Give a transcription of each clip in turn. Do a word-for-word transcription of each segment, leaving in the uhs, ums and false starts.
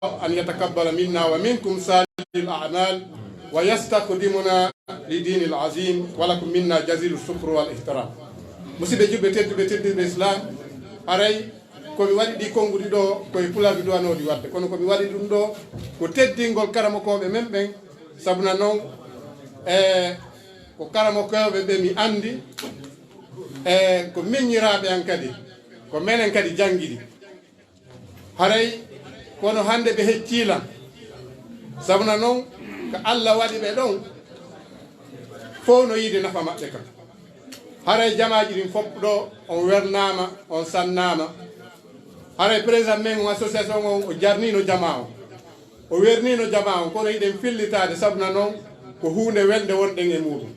أن يتقبل منا ومنكم صالح الأعمال ويستخدمنا لدين العظيم، ولكم منا جزيل الشكر والاحترام. Musidɓe julɓe tedduɓe, tedduɓe Islam, haray ko mi waɗi ɗi konnguɗi ɗo, ko e Pulaar mi duwanoo ɗi waɗde, kono ko mi waɗi ɗum ɗo ko teddingol karamokooɓe men ɓen, sabuna noon, e ko karamokooɓe ɓe mi anndi, e ko miñiraaɓe an kadi, ko menen kadi janngiɗi. Haray kono hannde ɓe heccii lan. Sabuna noon, ko Alla waɗi ɓe ɗon, fow no yiide nafa maɓɓe kan. Haray jamaaji ɗin fof ɗo, on wernaama, on sannaama. Haray président men on, association on, o jarniino jamaa on. O werniino jamaa on, kono hiɗen fillitaade, sabuna noon, ko huunde welnde wonɗen e muuɗum.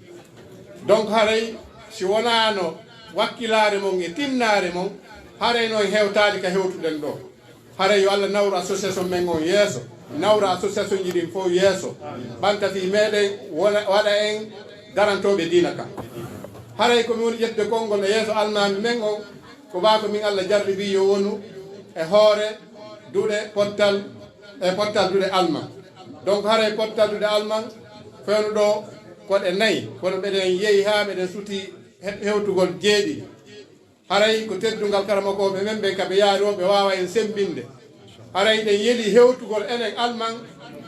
Donc, haray si wonaano wakkilaare mon e tinnaare mon, haray noon hewtaali ka hewtuɗen ɗo. Haray yo Alla nawru association men on yeeso, nawra association ji ɗin fof yeeso, ɓanta fii meɗen, wona, waɗa en darantooɓe diina kan. Haray ko mi woni ƴettude konngol e yeeso almaami men on, ko baa ko min Alla jarribii yo wonu e hoore duɗe pottal, e pottal duɗe alman. Donc, haray pottal duɗe alman, fewndo ɗo, ko ɗe nayi, kono meɗen yehi haa meɗen suti he-, hewtugol jeeɗiɗi. Haray ko teddungal karamokooɓe men ɓen, ka ɓe yaari o, ɓe waawa en semmbinde. Haray ɗen yeli hewtugol enen alman,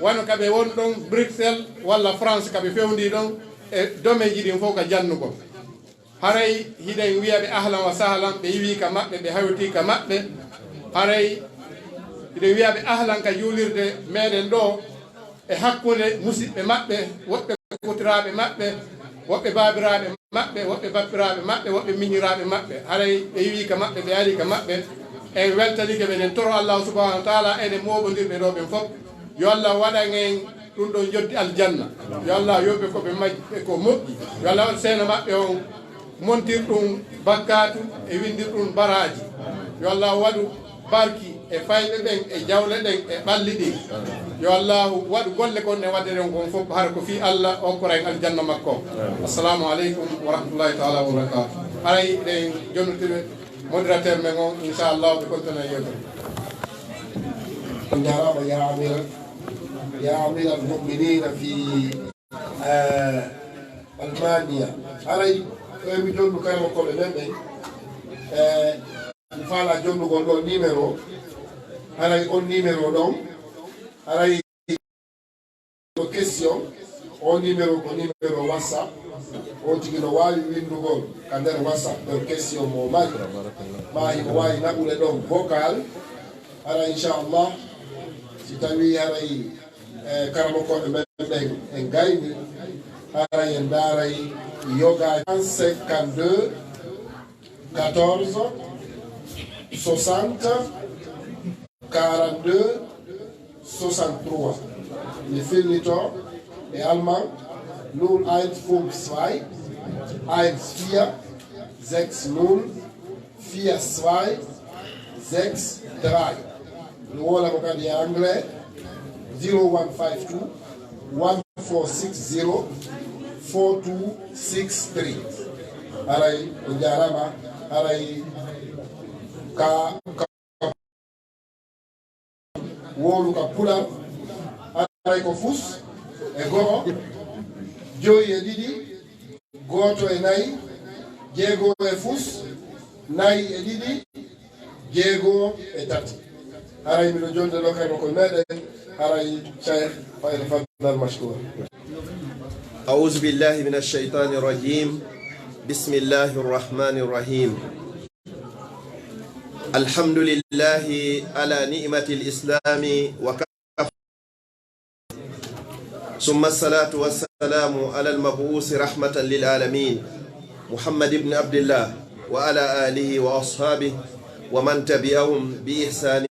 wano ka ɓe woni ɗon Bruxelles walla France, ka ɓe fewndii ɗon e domaine ji ɗin fof ka jannugol. Haray hiɗen wiya ɓe ahlan wa sahlan, ɓe iwii ka maɓɓe, ɓe hawtii ka maɓɓe. Haray hiɗen wiya ɓe ahlan ka juulirde meɗen ɗo, e hakkunde musiɓɓe maɓɓe, woɓɓe kotiraaɓe maɓɓe, woɓɓe baabiraaɓe maɓɓe, woɓɓe bappiraaɓe maɓɓe, woɓɓe miñiraaɓe maɓɓe. Haray ɓe iwii ka maɓɓe, ɓe arii ka maɓɓe. En weltanike ɓe, eɗen toro Allaahu subhaanahu wa taala, enen mooɓondirɓe ɗo ɓen fof, yo Allah waɗan en ɗum ɗon joddi aljanna. Yo Allah yoɓ ɓe ko ɓe majji ɓe ko moƴƴi. Yo Allah waɗ seena maɓɓe on montir ɗum bakkaatu e windir ɗum baraaji. Yo Allah waɗu barki e fayɓe ɓen, e jawle ɗen, e ɓalli ɗin. Yo Allahu waɗu golle kon e waɗde ɗen kon fof, hara ko fii Allah okkora en aljanna makko. Assalamu aleykum wa rahmatullahi taala wa barakatuh. Haray ɗen jonnotiri modérateur men on, inchallah, ɓe continue yewtere. On njaaraama, ya amira, ya amira al mu'minina fi, eh, Almania. Haray ko mi jonnu karamokooɓe men ɓen. Eh, mi faala jonnugol ɗo numéro. Haray on numéro ɗon, haray ko question, o numéro ko numéro WhatsApp. On tigi no waawi winndugol ka nder WhatsApp ɗon question mo mari. Ma himo waawi naɓude ɗon vocal. Haray inchallah, si tawii haray, eh, karamokooɓe men ɓen en gayni, haray en ndaaray yoga cinquante-deux, quatorze, soixante, quarante-deux, soixante-trois. Mi fillito e alman: Null eins fünf zwei, eins vier, sechs null, vier zwei, sechs drei. Mi woola mo kadi e anglais: zero one five two, one four six zero, four two six three. Haray on njaaraama, haray ka, ka wowlu ka pular, haray ko fus e go'o, joyi e ɗiɗi, gooto e nayi, jeego e fus, nayi e ɗiɗi, jeego e tati. Haray miɗo jonnde ɗo kadi ko meɗen, haray Cheikh, falyatafaddal mashkoura. أعوذ بالله من الشيطان الرجيم. بسم الله الرحمن الرحيم. الحمد لله على نعمة الإسلام وكفى. ثم الصلاة والسلام على المبعوث رحمة للعالمين، محمد بن عبد الله، وعلى آله وأصحابه ومن تبعهم بإحسان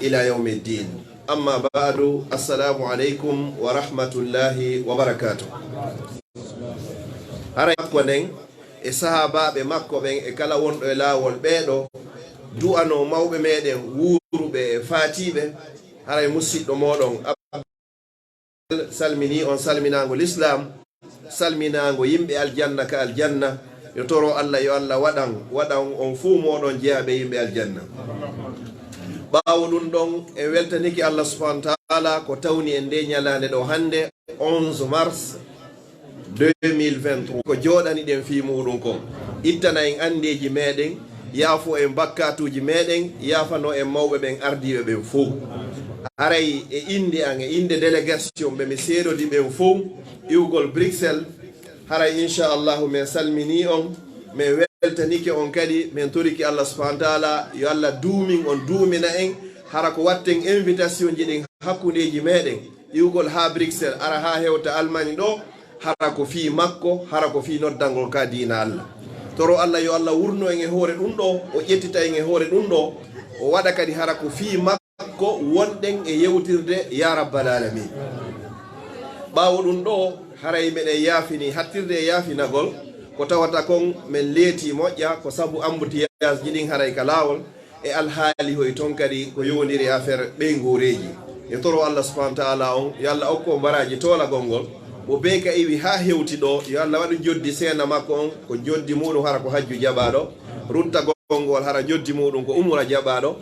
إلى يوم الدين. أما بعد، السلام عليكم ورحمة الله وبركاته. Haray makko nden e sahaabaaɓe makko ɓen e kala wonɗo e laawol ɓee ɗo du'anoo mawɓe meɗen wuuruɓe e faatiiɓe. Haray musiɗɗo mooɗon Abdel salminii on salminaango lislaam, salminaango yimɓe aljanna ka aljanna. Yo toro Allah, yo Allah waɗan, waɗan on fuu mooɗon jeyaaɓe yimɓe aljanna. Ɓaawo ɗum ɗon, en weltanike Allah subhanahu wa ta'ala ko tawni en nde ñalaande ɗo hannde, onze mars deux mille vingt-trois. Ko jooɗani ɗen fii muuɗum kon, ittana en anndeeji meɗen, yaafo en bakkaatuuji meɗen, yaafano en mawɓe ɓen ardiiɓe ɓen fow. Haray e innde an, e innde délégation ɓe mi seedodi ɓen fow, iwgol Bruxelles, haray, inchallahu, min salminii on, min weltanike on kadi, min torike Allah subhanahu wa ta'ala, yo Allah duumin on, duumina en, hara ko watten invitation ji ɗin hakkundeeji meɗen, iwgol haa Bruxelles, ara haa hewta Almani ɗo, hara ko fii makko, hara ko fii noddangol ka diina Allah. Toro Allah, yo Allah wurno en e hoore ɗum ɗo, o ƴettita en e hoore ɗum ɗo, o waɗa kadi hara ko fii makko. Ko wonɗen e yewtirde, ya rabbal alamin. Ɓaawo ɗum ɗo, haray meɗen yaafini, hattirde e yaafinagol, ko tawata kon men leeti moƴƴa, ko sabu embouteillage ji ɗin haray ka laawol, e alhaali hoy ton kadi ko yowondiri e affaire ɓeynguureeji. E toro Allah subhanahu wa ta'ala on, yo Allah okku on baraaji toolagol ngol, mo bee ka iwi haa hewti ɗo, yo Allah waɗu joddi seena makko on, ko joddi muuɗum hara ko hajju jaɓaaɗo, ruttagol ngol hara joddi muuɗum ko umra jaɓaaɗo,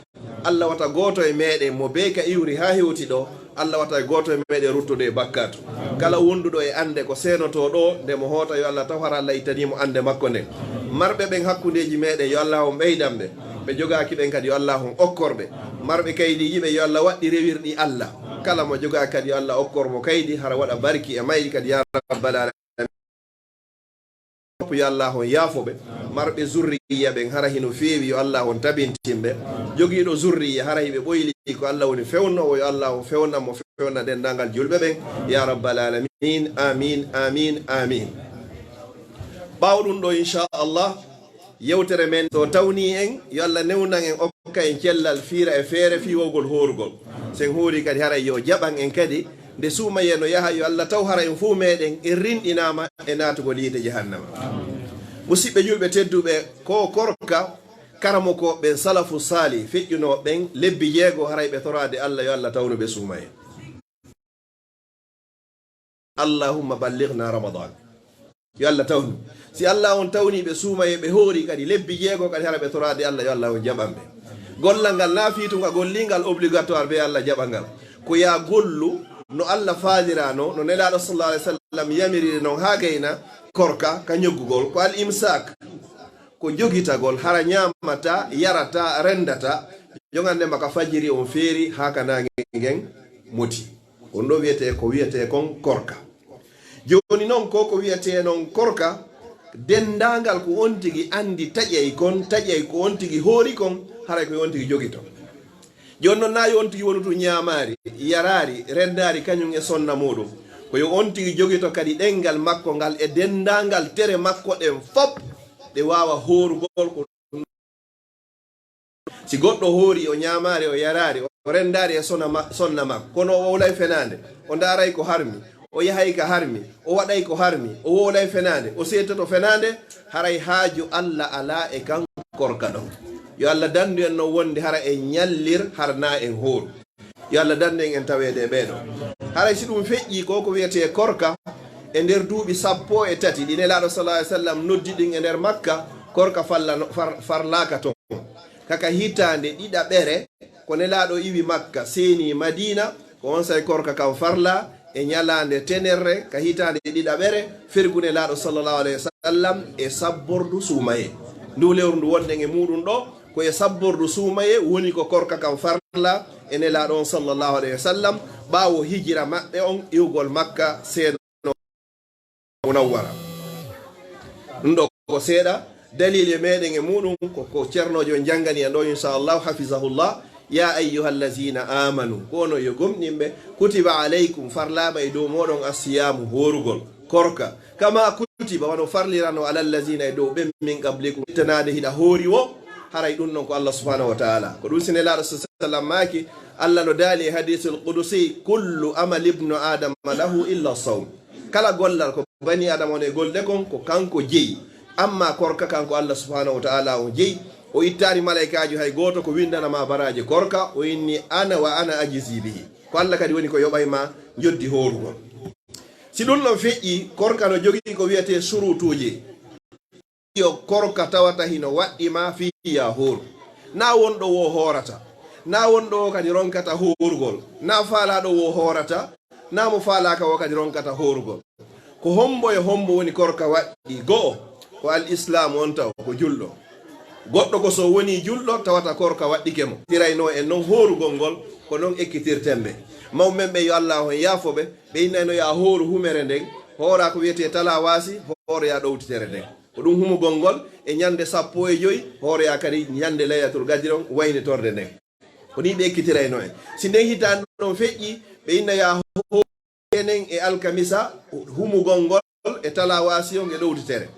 Allah wata gooto e meɗen mo bee ka iwri haa hewti ɗo, Allah wata e gooto e meɗen ruttude e bakkaatu. Kala wonduɗo e annde ko seenoto ɗo, nde mo hoota yo Allah taw hara Allah ittanii mo annde makko nden. Marɓe ɓen hakkundeeji meɗen yo Allah on ɓeydan ɓe. Ɓe jogaaki ɓen kadi yo Allah on okkor ɓe. Marɓe kaydiiji ɓe yo Allah waɗɗi rewirɗi Allah. Kala mo jogaaki kadi yo Allah okkor mo kaydi hara waɗa barki e mayri kadi ya rabbal alamin. Yo Allah on yaafo ɓe. Marɓe zurriya ɓen hara hino feewi, yo Allah on tabintin ɓe. Jogiiɗo zurriya hara hiɓe ɓoyli ko Allah woni fewnoowo, yo Allah on fewnan mo, fewna denndaangal julɓe ɓen. Ya rabbal alamin. Amin, amin, amin. Ɓaawo ɗum ɗo, inchallah, yewtere men so tawni en, yo Allah newnan en, okka en cellal fiira e feere fii wawgol hoorugol. Sen hoori kadi haray yo jaɓan en kadi, nde suumayee no yaha, yo Allah taw hara en fow meɗen en rinɗinaama e naatugol yiite jahannama. Musiɓɓe julɓe tedduɓe, ko korka karamokooɓe ɓen salafu saali feƴƴunoo ɓen lebbi jeego haray ɓe toraade Allah, yo Allah tawnu ɓe suumayee. Allahumma ballighna Ramadan. Yo Allah tawnu. Si Allah on tawni ɓe suumayee ɓe hoori kadi lebbi jeego kadi hara ɓe toraade Allah, yo Allah on jaɓan ɓe. Gollal ngal na fii tunga gollingal obligatoire be Allah jaɓa ngal. Ko yaa gollu no Allah faalirano, no Nelaaɗo sallallahu alaihi wasallam yamiriri non haa gayna korka ka ñoggugol. Ko al imsak, ko jogitagol, hara ñaamata, yarata, rendata, jongande ma ka fajiri on feeri haa ka naange ngen moti. Ko ɗum ɗo wiyetee, ko wiyetee kon korka. Jooni non ko, ko wiyetee non korka, denndaangal ko on tigi anndi taƴay kon, taƴay ko on tigi hoori kon, haray ko on tigi jogito. Jooni non na yo on tigi wonu tun ñaamaari, yaraari, renndaari kañum e sonna muuɗum. Ko yo on tigi jogito kadi ɗemngal makko ngal e denndaangal tere makko ɗen fop ɗe waawa hoorugol ko Si goɗɗo hoori, o ñaamaari, o yaraari, o renndaari e sona ma-, sonna makko, kono o wowlay fenaande, o ndaaray ko harmi, o yahay ka harmi, o waɗay ko harmi, o wowlay fenaande, o seedtoto fenaande, haray haaju Allah alaa e kan korka ɗon. Yo Allah danndu en non wonde hara en ñallir, hara na en hooru. Yo Allah danndu en, en taweede e ɓee ɗoo. Haray si ɗum feƴƴii ko, ko wiyetee korka e nder duuɓi sappo e tati ɗi Nelaaɗo sallallahu alaihi wasallam noddi ɗin e nder Makka, korka fallano-, far-, farlaaka ton. Kaka hitaande ɗiɗaɓere, ko Nelaaɗo iwi Makka, seeni Madiina, ko onsay korka kan farlaa e ñalaande tenerre, ka hitaande ɗiɗaɓere, fergu Nelaaɗo sallallahu alaihi wasallam e sabbordu suumayee. Ndu lewru ndu wonɗen e muuɗum ɗoo, ko e sabbordu suumayee woni ko korka kan farlaa e Nelaaɗo on sallallahu alaihi wasallam, ɓaawo hijira maɓɓe on iwgol Makka seeno Munawwara. Ɗum ɗoo ko seeɗa, daliil e meɗen e muuɗum ko, ko Ceerno on janngani en ɗoo, inchallahu, hafizahullah. Ya ayyuhallazina amanu, ko onon yo gomɗinɓe, kutiba alaykum, farlaama e dow mooɗon, assiyamu, hoorugol, korka, kama kutiba, wano farlirano, alallazina, e dow ɓen, min qablikum, ittanaade hiɗa hoori wo, haray ɗum ɗon ko Allah subhanahu wa ta'ala. Ko ɗum si Nelaaɗo sallallahu alaihi wasallam maaki, Allah no daali e hadisul qudusi, kullu amali ibnu Adama lahu illa sawm. Kala gollal ko bani Adama on e golde kon, ko kanko jeyi. Amma korka kanko Allah subhanahu wa ta'ala on jeyi. O ittaani malaykaajo hay gooto ko windana ma baraaji korka, o inni, "Ana wa ana ajizi bihi." Ko Allah kadi woni ko yoɓay ma njoddi hoorugol. Si ɗum ɗon feƴƴi, korka no jogii ko wiyetee surutuuji. Yo korka tawata hino waɗɗi ma fii ya hooru. Na won ɗo wo hoorata. na wonɗo o kadi ronkata hoorugol, na faalaaɗo o hoorata, na mo faalaaka o kadi ronkata hoorugol. Ko hombo e hombo woni korka waɗɗi? Go'o, ko al islaamu on taw ko julɗo. Goɗɗo ko so woni julɗo tawata korka waɗɗike mo. Tirayno en non hoorugol ngol, ko non ekkitirten ɓe. Mawɓe men ɓe, yo Allah on yaafo ɓe, ɓe innayno ya hooru humere nden, hoora ko wiyetee talawaasi, hooroya ɗowtitere nden. Ko ɗum humugol ngol e ñande sappo e joy, hooroya kadi ñande laylatul qadri on waynitorde nden. Ko ni ɓe ekkitirayno en. Si nden hitaande ɗon feƴƴi, ɓe inna ya hooru enen e alkamisa humugol ngol e talawaasi on e ɗowtitere.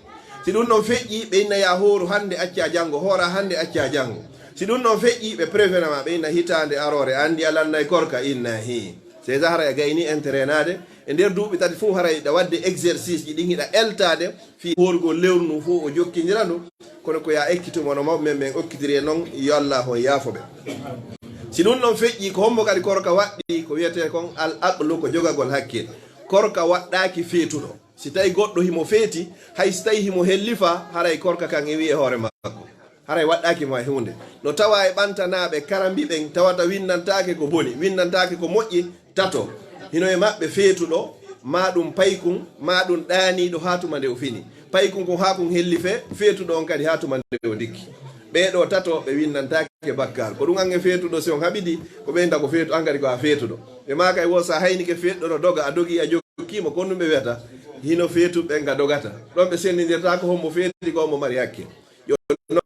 Si ɗum ɗon feƴƴi, ɓe inna ya hooru hannde, acca janngo, hoora hannde, acca janngo. Si ɗum ɗon feƴƴi, ɓe prévenama, ɓe inna hitaande aroore, a anndi a lannay korka, inna hii. Sey Zahra e gayni entraînade, e nder duuɓi tati fof haray hiɗa waɗde exercice ji ɗin, hiɗa eltaade fii hoorugol lewru ndun fof o jokkindira ndu. Kono ko ya ekkito mo no mawɓe men ɓen okkitiri e non, yo Allah on yaafo ɓe. Si ɗum ɗon feƴƴi, ko hombo kadi korka waɗɗi? Ko wiyetee kon al aqlu, ko jogagol hakkil. Korka waɗɗaaki feetuɗo. Si tawi goɗɗo himo feeti, hay si tawi himo hellifa, haray korka kan iwi e hoore makko. Haray waɗɗaaki mo hay huunde. No tawa e ɓantanaaɓe karambi ɓen, tawata winndantaake ko boni, winndantaake ko moƴƴi, tato. Hino e maɓɓe feetuɗo, maa ɗum paykun, maa ɗum ɗaaniiɗo haa tuma nde o fini. Paykun kun haa kun hellife, feetuɗo on kadi haa tuma nde o dikki. Ɓee ɗoo tato ɓe winndantaake bakkaal. Ko ɗum an e feetuɗo, si on haɓidi, ko ɓeynda ko feetu, an kadi ko a feetuɗo. Ɓe maaka e woo, sa haynike feetuɗo no doga, a dogi a jokki mo, ko ɗum ɓe wiyata. Hino feetuɓe ɓen ka dogata. Ɗon ɓe senndindirta ko hombo feeti ko hombo mari hakke. Yo non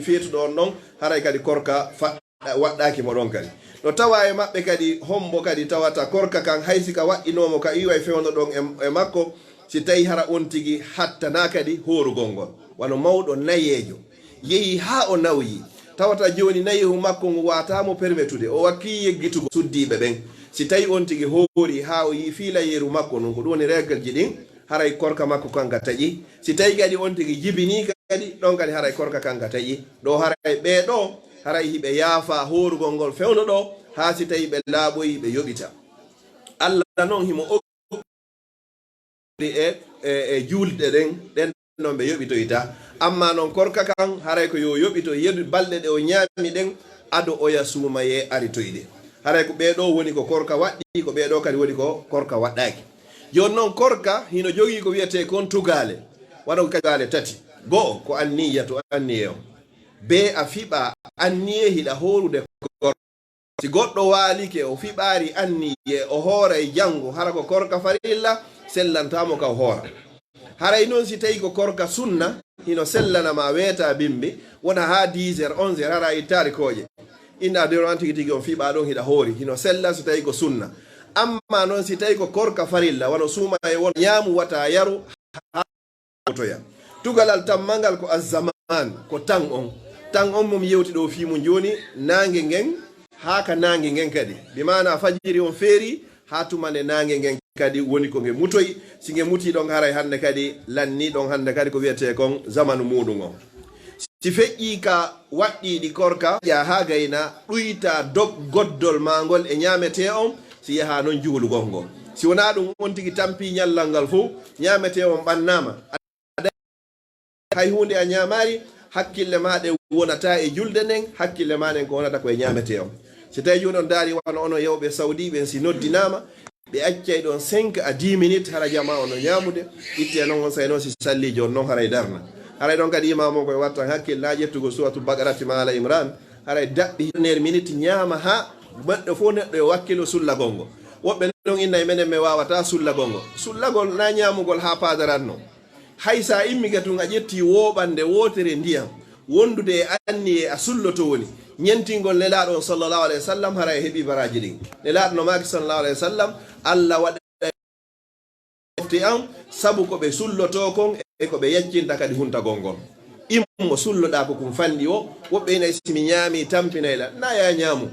feetuɗo on non, haray kadi korka fa-, waɗɗaaki mo ɗon kadi. No tawa e maɓɓe kadi hombo kadi tawata korka kan, hay si ka waɗɗinoo mo, ka iway fewndo ɗon e, e makko, si tawi hara on tigi hattanaa kadi hoorugol ngol. Wano mawɗo nayeejo yehi haa o nawyi, tawata jooni nayehu makko ngu waataa mo permetude, o wakkii yeggitugol suddiiɓe ɓen. Si tawi on tigi hoori haa o yii fiilayeeru makko ndun, ko ɗum woni règle ji ɗin, haray korka makko kan ka taƴi. Si tawi kadi on tigi jibinii kadi, ɗon kadi haray korka kan ka taƴi. Ɗo haray ɓee ɗoo, haray hiɓe yaafa hoorugol ngol fewndo ɗoo, haa si tawi ɓe laaɓoyi ɓe yoɓita. Allah non himo okki e, e, e juulɗe ɗen, ɗen non ɓe yoɓitoyta. Amma non korka kan, haray ko yo yoɓito yedu balɗe ɗe o ñaami ɗen, ado oya suumayee aritoyde. Haray ko ɓee ɗoo woni ko korka waɗɗi, ko ɓee ɗoo kadi woni ko korka waɗɗaaki. Jooni non korka hino jogii ko wiyetee kon tugaale, wano ko tugaale tati. Go'o, ko anniyatu, anniyee on. Bee a fiɓa anniyee hiɗa hoorude korka. Si goɗɗo waalike, o fiɓaari anniyee, o hooray janngo, hara ko korka farilla, sellantaa mo ka o hoora. Haray non si tawi ko korka sunna, hino sellana ma weeta bimbi, wona haa dix heures, onze heures, hara a ittaali kooƴe. Inna de on tigi tigi on fiɓaa ɗon hiɗa hoori, hino sella si tawi ko sunna. Amma non si tawi ko korka farilla, wano suumayee won ñaamu wata yaru, haa motoya. Tugalal tammangal ko azzaman, ko tan on. Tan on mo mi yewti ɗo fii mun jooni, naange ngen, haa ka naange ngen kadi. Bi maana fajiri on feeri, haa tuma nde naange ngen kadi woni ko nge mutoyi. Si nge mutii ɗon haray hannde kadi, lannii ɗon hannde kadi ko wiyetee kon zamanu muuɗum on. Si feƴƴii ka waɗɗiiɗi korka, yaa haa gayna, ɗuyta dog goddol maa ngol e ñaametee on, si yahaa non juulugol ngol. Si wonaa ɗum, on tigi tampii ñallal ngal fow, ñaametee on ɓannaama. Hay huunde a ñaamaali, hakkille maa ɗen wonataa e julde nden, hakkille maa ɗen ko wonata ko e ñaametee on. Si tawii jooni on ndaari wano onon yewɓe Saudi ɓen, si noddinaama, ɓe accay ɗon cinq à dix minutes, hara jamaa on no ñaamude, ittee non on say non si sallii jooni non haray darna. Haray ɗon kadi imaamu on koye wattan hakkille, naa ƴettugol Suuratul Baqarati maa Aala Imraan, haray daɓɓi dernière minute ñaama haa neɗɗo fof neɗɗo yo wakkilo sullagol ngo. Woɓɓe non inna e menen mi waawataa sullagol ngo. Sullagol naa ñaamugol haa paadaran non. Hay sa immike tun a ƴetti wooɓande wootere ndiyam, wondude e anniyee a sulloto woni ñentingol Nelaaɗo on sallallahu alayhi wa sallam, hara e heɓi baraaji ɗin. Nelaaɗo no maaki sallallahu alayhi wa sallam, Allah waɗa mofte am sabu ko ɓe sulloto kon e ko ɓe yaccinta kadi huntagol ngol. Immo sulloɗaa ko kun fanɗi o, woɓɓe ina si mi ñaami tampinay la, na ya ñaamu.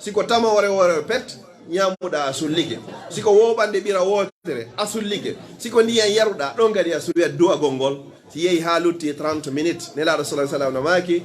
Si ko tama wore wore pet, ñaamuɗaa a sullike. Si ko wooɓande ɓira wootere, a sullike. Si ko ndiyan yaruɗaa, ɗon kadi a sulli du'agol ngol. Si yehi haa lutti trente minutes, Nelaaɗo sallallahu alayhi wa sallam no maaki,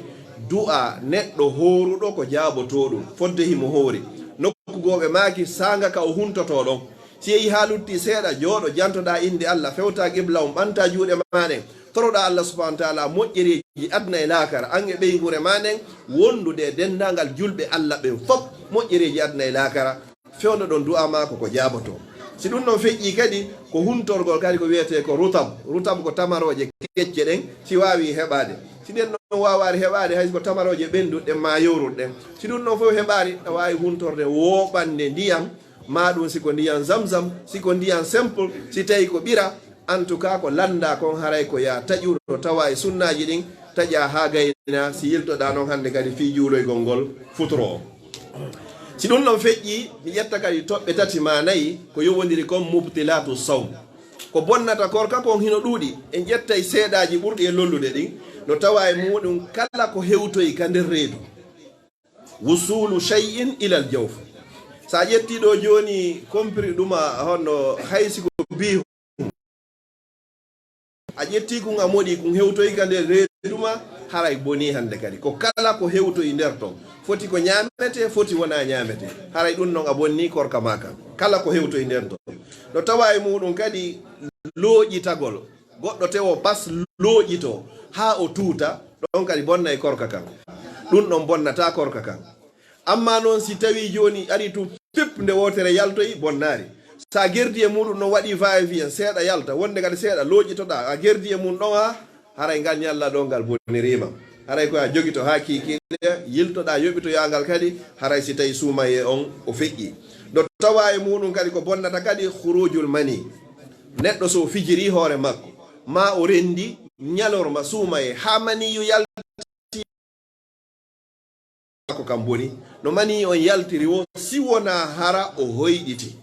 du'a neɗɗo hooruɗo ko jaabotooɗum, fodde himo hoori. Nokku goo ɓe maaki, saanga ka o huntotoo ɗon. Si yehi haa lutti seeɗa, jooɗo, jantoɗaa innde Allah, fewtaa qibla on, ɓantaa juuɗe maa ɗen. Toroɗaa Allah subhanahu wa taala moƴƴereeji aduna e laakara, an e ɓeynguure maa nden, wondude e denndaangal julɓe Allah ɓen fof, moƴƴereeji aduna e laakara, fewndo ɗon du'a maako ko jaabotoo. Si ɗum ɗon feƴƴii kadi, ko huntorgol kadi ko wiyetee ko rutab. Rutab ko tamarooje kecce ɗen, si waawii heɓaade. Si ɗen ɗon waawaali heɓaade, hay si ko tamarooje ɓennduɗe ɗen maa yowruɗe ɗen. Si ɗum ɗon fof heɓaali, ɗa waawi huntorde wooɓande ndiyan, maa ɗum si ko ndiyan zamzam, si ko ndiyan simple, si tawii ko ɓira, en tout cas ko lanndaa kon haray ko yaa taƴu no tawa e sunnaaji ɗin, taƴaa haa gayna si yiltoɗaa non hannde kadi fii juuloygol ngol futuro o. Si ɗum ɗon feƴƴii, mi ƴetta kadi toɓɓe tati maa nayi ko yowondiri kon mubtilatu sawm. Ko bonnata korka kon hino ɗuuɗi, en ƴettay seeɗaaji ɓurɗi e lollude ɗin, no tawa e muuɗum kala ko hewtoyi ka nder reedu. Wusulu shay'in ilal jawf. So a ƴettii ɗoo jooni compris ɗuma honno hay si ko biihu. A ƴettii kun a moɗii kun hewtoyi ka nder reedu maa, haray bonii hannde kadi. Ko kala ko hewtoyi nder ton, foti ko ñaametee, foti wonaa ñaametee. Haray ɗum non a bonnii korka maa kan. Kala ko hewtoyi nder ton. No tawa e muuɗum kadi looƴitagol. Goɗɗo tewo bas looƴitoo haa o tuuta, ɗon kadi bonnay korka kan. Ɗum ɗon bonnataa korka kan. Amma non si tawii jooni arii tun pip nde wootere yaltoyi, bonnaali. So a gerdii e muuɗum non waɗii va et vient, seeɗa yalta, wonde kadi seeɗa looƴitoɗaa, a gerdii e mum ɗon haa, haray ngal ñalla ɗon ngal boniriima. Haray ko a jogito haa kiikiiɗe, yiltoɗaa yoɓitoyaa ngal kadi, haray si tawii suumayee on o feƴƴii. No tawa e muuɗum kadi ko bonnata kadi khurujul mani. Neɗɗo so o fijirii hoore makko, maa o renndi ñalorma suumayee haa maniyu yalti makko kan boni, no manii on yaltiri woo, si wonaa hara o hoyɗiti.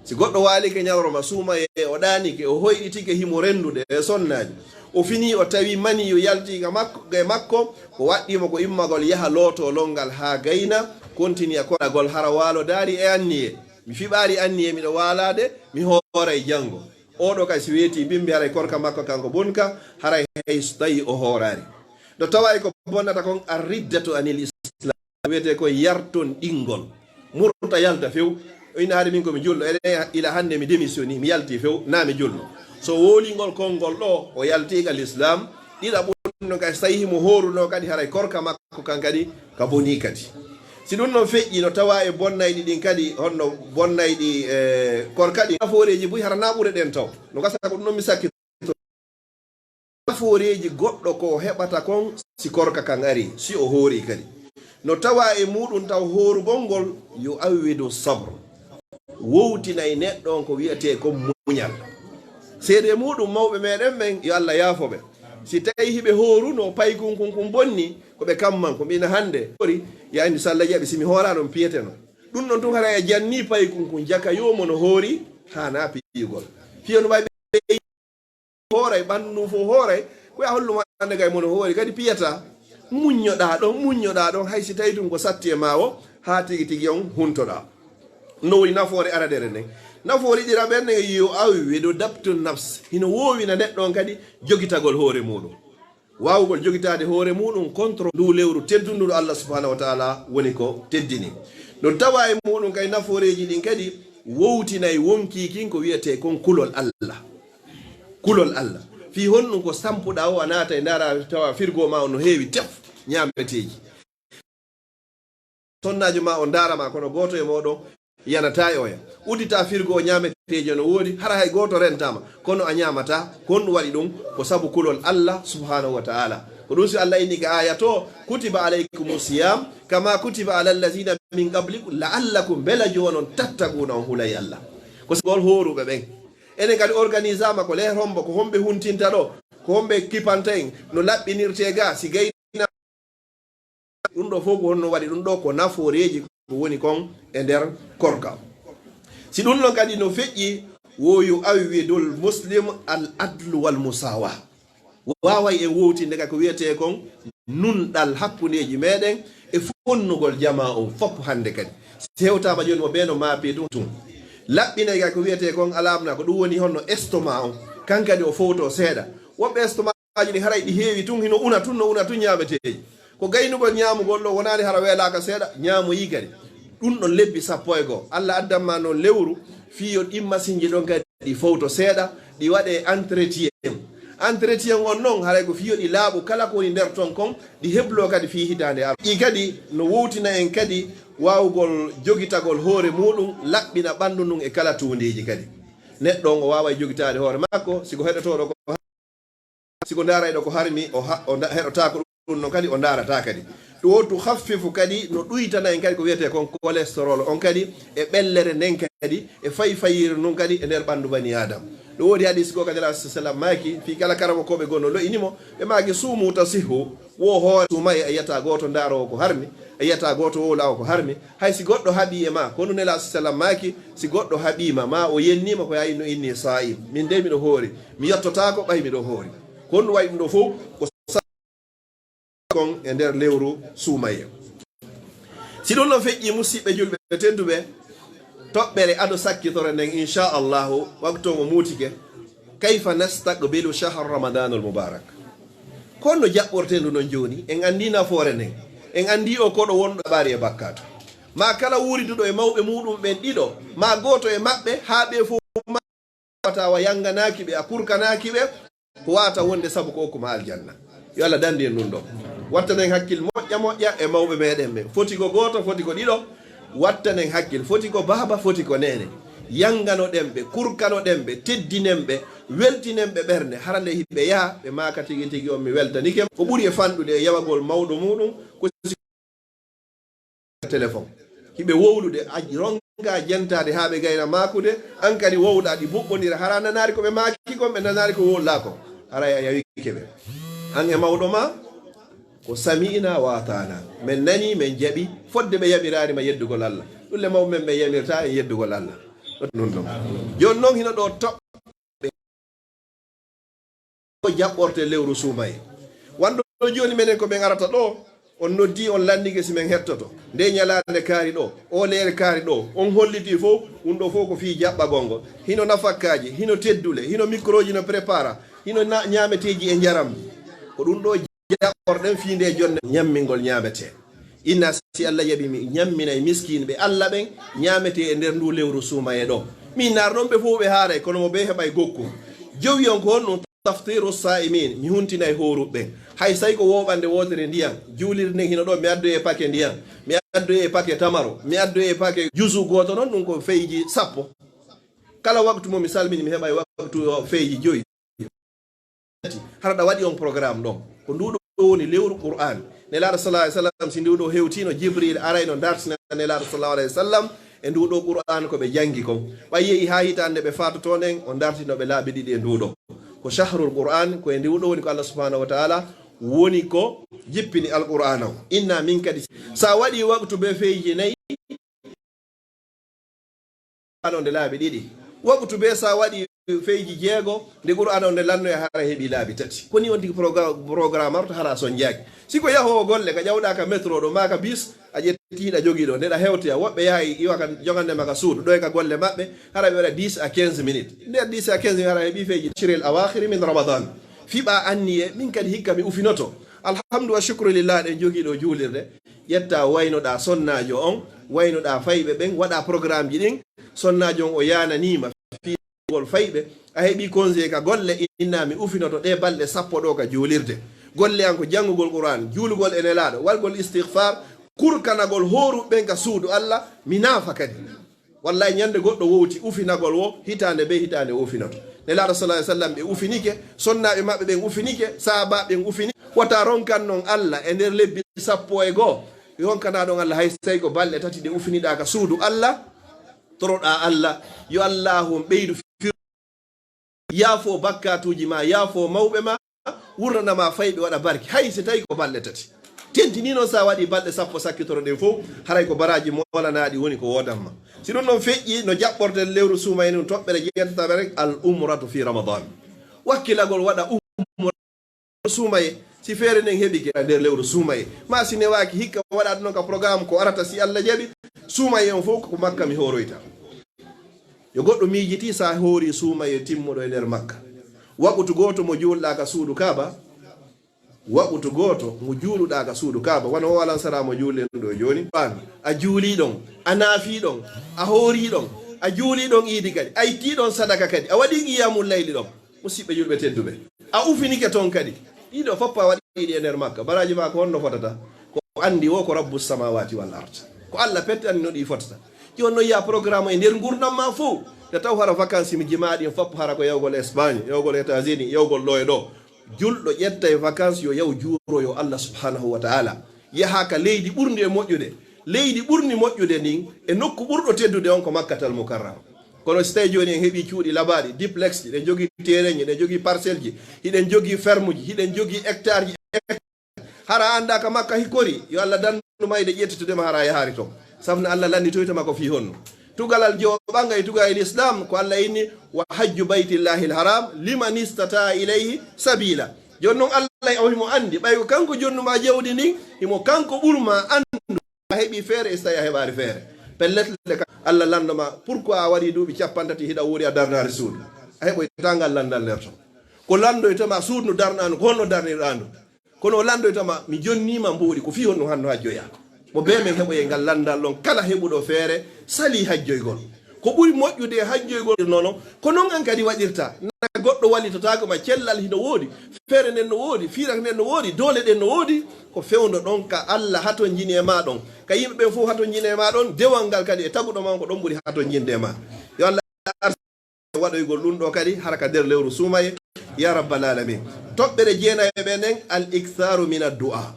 Si goɗɗo waalike ñalorma suumayee, o ɗaanike, o hoyɗitike himo renndude e sonnaaji, o finii o tawi maniyu yalti ga makko, ga e makko, ko waɗɗii mo ko immagol yaha lootoo lonngal haa gayna, kontiniya koɗagol hara waalodaari e anniyee. Mi fiɓaari anniyee miɗo waalaade, mi hooray janngo. Oɗo kay si weetii bimbi haray korka makko kanko bonka, haray hay so tawi o hooraari. No tawa e ko bonnata kon ar-riddatu anil islam, wiyetee ko yarton ɗingol. Murta yalta few. O ina haade min ko mi julɗo, eɗen ila hannde mi démissionnii, mi yaltii few, naa mi julɗo. So woolingol konngol ɗoo, o yaltii ka l'islam, ɗiɗaɓun non kay so tawi himo hoorunoo kadi haray korka makko kan kadi ka bonii kadi. Si ɗum non feƴƴii no tawa e bonnayɗi ɗin kadi, honno bonnayɗi, e, korka ɗin, nafooreeji buy hara naa ɓure ɗen taw. No gasa ko ɗum non mi sakkito. Nafooreeji goɗɗo ko o heɓata kon si korka kan arii, si o hoorii kadi. No tawa e muuɗum taw hoorugol ngol yu'awwidu sabr. Wowtinay neɗɗo on ko wiyetee kon muñal. Seedee muuɗum mawɓe meɗen ɓen, yo Allah yaafo ɓe. Si tawi hiɓe hoorunoo paykun kun kun bonni, ko ɓe kamman, ko ɓe ina hannde. Hoori, ya indi so Allah jaɓi, si mi hooraano mi piyeteno. Ɗum ɗon tun haray a jannii paykun kun jaka yo mo no hoori, haanaa piyugol. Fiyo no wawi ɓe hooray, ɓanndu ndun fow hooray, ko ya hollu mo annde kay mo no hoori, kadi piyata. Muññoɗaa ɗon, muññoɗaa ɗon, hay si tawi tun ko satti e maa o, haa tigi tigi on huntoɗaa. No woni nafoore aradere nden. Nafoore ɗiɗaɓere nden, yu'awwidu dabtu nafs. Hino woowina neɗɗo on kadi jogitagol hoore muuɗum. Waawugol jogitaade hoore muuɗum contre ndu lewru teddundu ndu Allah subhanahu wa ta'ala woni ko teddini. No tawa e muuɗum kay nafooreeji ɗin kadi wowtinay wonkii kin ko wiyetee kon kulol Allah. Kulol Allah. Fii honɗum ko sampuɗaa o a naata e ndaara tawa firgo maa on no heewi tef ñaameteeji. Sonnaajo maa o ndaara ma, kono gooto e mooɗon yanataa e oya. Uddita firgo o, ñaameteejo no woodi, hara hay gooto rentaama, kono a ñaamataa. Ko honɗum waɗi ɗum? Ko sabu kulol Allah subhanahu wa ta'ala. Ko ɗum si Allah inni ka aaya to, "Kutiba alaykumu siyam, kama kutiba ala allazina min qablikum, la'allakum", mbela joonon, "tattaquuna", on hulay Allah. Ko sabu ngol hooruɓe ɓen. Enen kadi organisaama ko les hombo, ko homɓe huntinta ɗo, ko homɓe kipanta en, no laɓɓinirtee ga, si gay Ɗum ɗoo fow ko honno waɗi ɗum ɗoo? Ko nafooreeji ko woni kon e nder korka. Si ɗum ɗon kadi no feƴƴi, wo yu'awwidul muslim al adlu wal musawa. Waaway en wowtinde ka ko wiyetee kon nunɗal hakkundeeji meɗen e fonnugol jamaa on fof hannde kadi. Si hewtaama jooni mo ɓee no maapi tun tun. Laɓɓinay ka ko wiyetee kon alamna, ko ɗum woni honno estomac on. Kan kadi o fowto seeɗa. Woɓɓe estomac aji ɗi haray ɗi heewi tun, hino una tun, no una tun ñaameteeji. Ko gaynugol ñaamugol ɗo wonaani hara weelaaka seeɗa, ñaamoyi kadi. Ɗum ɗon lebbi sappo e goo. Allah addan ma noon lewru, fii yo ɗin masinji ɗon kadi ɗi fowto seeɗa, ɗi waɗe entretien. Entretien on noon, haray ko fii yo ɗi laaɓu kala ko woni nder ton kon, ɗi hebloo kadi fii hitaande ar. Ɗi kadi no wowtina en kadi waawugol jogitagol hoore muuɗum, laɓɓina ɓanndu ndun e kala tuundeeji kadi. Neɗɗo on o waaway jogitaade hoore makko, si ko heɗotooɗo ko ha-, si ko ndaarayɗo ko harmi, o ha-, o nda-, heɗotaako ɗum non kadi, o ndaarataa kadi. Ɗum o tu khaffifu kadi no ɗuytana en kadi ko wiyetee kon cholestérol on kadi, e ɓellere nden kadi, e fayfayire ndun kadi e nder ɓanndu bani Aadama. Ɗum woodi hadiis goo kadi, Nulaaɗo sallam maaki, fii kala karamokooɓe goo no lo'ini mo, ɓe maaki, "Suumu tasihhu", wo hoore suumaye, a yi'ataa gooto ndaaroowo ko harmi, a yi'ataa gooto wowlaawo ko harmi. Hay si goɗɗo haɓii e maa, ko ɗum Nulaaɗo sallam maaki, si goɗɗo haɓii ma, maa o yennii ma, ko yaa inno inni saa'im. Min dey miɗo hoori, mi yottotaako ɓay miɗo hoori. Ko ɗum waɗi ɗum ɗoo fow, ko kon e nder lewru suumaye. Si ɗum no feƴƴi, musiɓɓe julɓe tedduɓe, toɓɓere ado sakkitore nden, inchallahu, waktu on o muutike. Kayfa nastaqbilu shahra Ramadan al mubarak? Ko honno jaɓɓorten ndu non jooni? En anndi nafoore nden. En anndi o koɗo wonɗo ɓaari e bakkaatu. Ma kala wuuriduɗo e mawɓe muuɗum ɓen ɗiɗo, ma gooto e maɓɓe, haa ɓe fow ma-, wata wa yannganaaki ɓe, a kurkanaaki ɓe, ko waata wonde sabu ko okku ma aljanna. Yo Allah dandu en ɗum ɗoo. Wattanen hakkil moƴƴa moƴƴa e mawɓe meɗen ɓen. Foti ko gooto, foti ko ɗiɗo. Wattanen hakkil. Foti ko baaba, foti ko neene. Yannganoɗen ɓe, kurkanoɗen ɓe, teddinen ɓe, weltinen ɓe ɓernde. Hara nde hiɓe yaha, ɓe maaka tigi tigi on mi weltanike. Ko ɓuri e fanɗude e yawagol mawɗo muuɗum, ko si téléphone. Hiɓe wowlude, a ronka jentaade haa ɓe gayna maakude, an kadi wowla, ɗi buɓɓondira. Hara nanaali ko ɓe maaki kon, ɓe nanaali ko wowlaa kon. Haray a yawike ɓe. An e mawɗo ma, ko sami'na wa ata'na. Men nanii, men jaɓii, fodde ɓe yamiraani ma yeddugol Allah. Ɗum le mawɓe men ɓe yamirtaa en yeddugol Allah. Ɗum ɗon. Jooni non hino ɗoo toɓɓe ko jaɓɓorte lewru suumaye. Wano jooni menen ko men arata ɗoo, on noddii, on lanndike si men hettoto. Nde ñalaande kaari ɗoo, oo leere kaari ɗoo, on hollitii fow, ɗum ɗoo fow ko fii jaɓɓagol ngol. Hino nafakkaaji, hino teddule, hino microji no prépara, hino na-, ñaameteeji e njaramji. Ko ɗum ɗoo jaɓɓorɗen fii nde jonnde ñammingol ñaametee. Inna si Allah jaɓi mi ñamminay miskiinɓe Allah ɓen ñaametee e nder ndu lewru suumaye ɗoo. Mi naar ɗon ɓe fow ɓe haaray, kono mo bee heɓay gokku. Jowi on ko honɗum? Taftiru saa'imin, mi huntinay hooruɓe ɓen. Hay say ko wooɓande wootere ndiyan, juulirde nden hino ɗoo, mi addoyay pake ndiyan, mi addoyay pake tamaro, mi addoyay pake juzu gooto non, ɗum ko feeji sappo. Kala waktu mo mi salmini, mi heɓay waktu o feeji joyi. Hara ɗa waɗi on programme ɗon. Ko ndu ɗoo woni lewru Qur'an. Nelaaɗo sallallahu alaihi wasallam, si ndu ɗoo hewtino, Jibril arayno dartina Nelaaɗo sallallahu alaihi wasallam e ndu ɗoo Qur'an ko ɓe jangi kon. Ɓay yehi haa hitaande ɓe faatotoo nden, o dartino ɓe laabi ɗiɗi e ndu ɗoo. Ko shahrul Qur'an, ko e ndu ɗoo woni ko Allah subhanahu wa ta'ala woni ko jippini Alqur'ana on. Inna min kadi. Sa waɗi waktu be feeji nayi, Qur'an on nde laabi ɗiɗi. Waktu be sa waɗi feeji jeego, nde Qur'an on nde lannoya hara heɓi laabi tati. Ko ni on tigi progra-, programme arta hara son jaaki. Si ko yahoowo golle ka ƴawɗa ka métro ɗo, maa ka bis, a ƴetti ɗa jogi ɗo, nde ɗa hewtoya. Woɓɓe yahay iwa ka jogande ma ka suudu, ɗo e ka golle maɓɓe, hara ɓe waɗa dix à quinze minutes. Nder dix à quinze minutes hara heɓi feeji. Ashril awakhiri min Ramadan. Fiɓa anniye, min kadi hikka mi ufinoto. Alhamdu wa shukru lillah, ɗen jogi ɗo juulirde. Ƴetta waynoɗa sonnaajo on, waynoɗa fayɓe ɓen, waɗa programmeji ɗin. Sonnaajo on o yananiima fii ngol fayɓe. A heɓi congé ka golle, inna mi ufinoto ɗe balɗe sappo ɗo ka juulirde. Golle an ko janngugol Qur'an, juulugol e Nelaaɗo, waɗgol istighfar, kurkanagol hooruɓe ɓen ka suudu Allah, mi naafa kadi. Wallahi, ñande goɗɗo wowti ufinagol wo, hitaande be hitaande o ufinoto. Nelaaɗo sallallahu alaihi wasallam ɓe ufinike, sonnaaɓe maɓɓe ɓen ufinike, sahaabaaɓe ɓen ufini. Wata ronkan non Allah e nder lebbi sappo e goo. Ronkana ɗon Allah hay sey ko balɗe tati ɗe ufiniɗa ka suudu Allah. Toroɗa Allah, yo Allahu on ɓeydu fir-, yaafo bakkatuuji ma, yaafo mawɓe ma, wurnana ma fayɓe, waɗa barki. Hay si tawi ko balɗe tati. Tentini noon sa waɗi balɗe sappo sakkitoro ɗen fof, haray ko baraaji moolanaɗi woni ko woodan ma. Si ɗum noon feƴƴi, no jaɓɓorten lewru suumaye nun toɓɓere jeetataɓere, al umratu fi Ramadan. Wakkilagol waɗa umra suumaye, si feere nden heɓike nder lewru suumaye. Ma si newaaki hikka waɗa ɗum noon ka programme ko arata si Allah jaɓi, suumaye on fof ko Makka mi hooroyta. Yo goɗɗo miijiti sa hoori suumaye timmuɗo e nder Makka. Waɓutu gooto mo juulɗa ka suudu Kaaba, Waɓutu gooto mo juuluɗaa ka suudu Kaaba, wano o Al Ansara mo juulen ɗo jooni. An, a juulii ɗon, a naafii ɗon, a hoorii ɗon, a juulii ɗon iidi kadi, a ittii ɗon sadaka kadi, a waɗii qiyamul layli ɗon. Musiɓɓe julɓe tedduɓe, A ufinike toon kadi. Ɗiɗo fof a waɗi ɗi e nder makka. Baraji ma ko honno fotata? Ko anndi wo ko Rabbu samawati wal ard. Ko Allah pette anndi no ɗi fotata. Jooni noon ya programme e nder ngurdam ma fof. Nde taw hara vacances mi jimaa ɗin fof hara ko yawgol Espagne, yawgol États-Unis, yawgol ɗo e ɗo. Julɗo ƴetta e vacances yo yaw juuroyo Allah subhanahu wa ta'ala. Yaha ka leydi ɓurndi e moƴƴude. Leydi ɓurndi moƴƴude ndin e nokku ɓurɗo teddude on ko Makkatal Mukarrama. Kono si tawi jooni en heɓi cuuɗi labaaɗi, duplex ji, ɗen jogii terrain ji, ɗen jogii parcelle ji, hiɗen jogii ferme ji, hiɗen jogii hectare ji, hara a anndaa ka Makka hikkori, yo Allah dandu mayde ƴettitude ma hara a yahaari toon. Sabu no Allah lannditoyta ma ko fii honno. Tugalal jowo ɓanga e tugalal Islam ko Allah inni, "Wa hajju baytillahi l-haram liman istata ilayhi sabila." Jooni noon Allah o himo anndi, ɓay ko kanko jonnu ma jawdi ndin, himo kanko ɓur ma anndu a heɓi feere e so tawi a heɓaari feere. Pellet le ka Allah lanndo ma, pourquoi a waɗi duuɓi cappanɗe tati hiɗa wuuri a darnaari suudu? A heɓoyta ngal lanndal nder ton. Ko lanndoyta ma suudu ndu darnaandu, ko honno darnirɗaa ndu? Kono o lanndoyta ma, mi jonniima mboɗi, ko fii honno hanno hajjoyaa? Mo bee men heɓoyay ngal lanndal ɗon, kala heɓuɗo feere salii hajjoygol. Ko ɓuri moƴƴude e hajjoygol nono, ko non an kadi waɗirta. Na goɗɗo wallitotaako ma, cellal hino woodi, feere nden no woodi, fiirata nden no woodi, doole ɗen no woodi. Ko fewndo ɗon ka Allah hatonjini e ma ɗon, ka yimɓe ɓen fof hatonjini e ma ɗon, dewal ngal kadi e taguɗo ma on ko ɗon ɓuri hatonjinde e ma. Yo Allah ar- waɗoygol ɗum ɗo kadi hara ka nder lewru suumaye, ya rabbal alamin. Toɓɓere jeenaye ɓe nden, al iktharu min addu'a.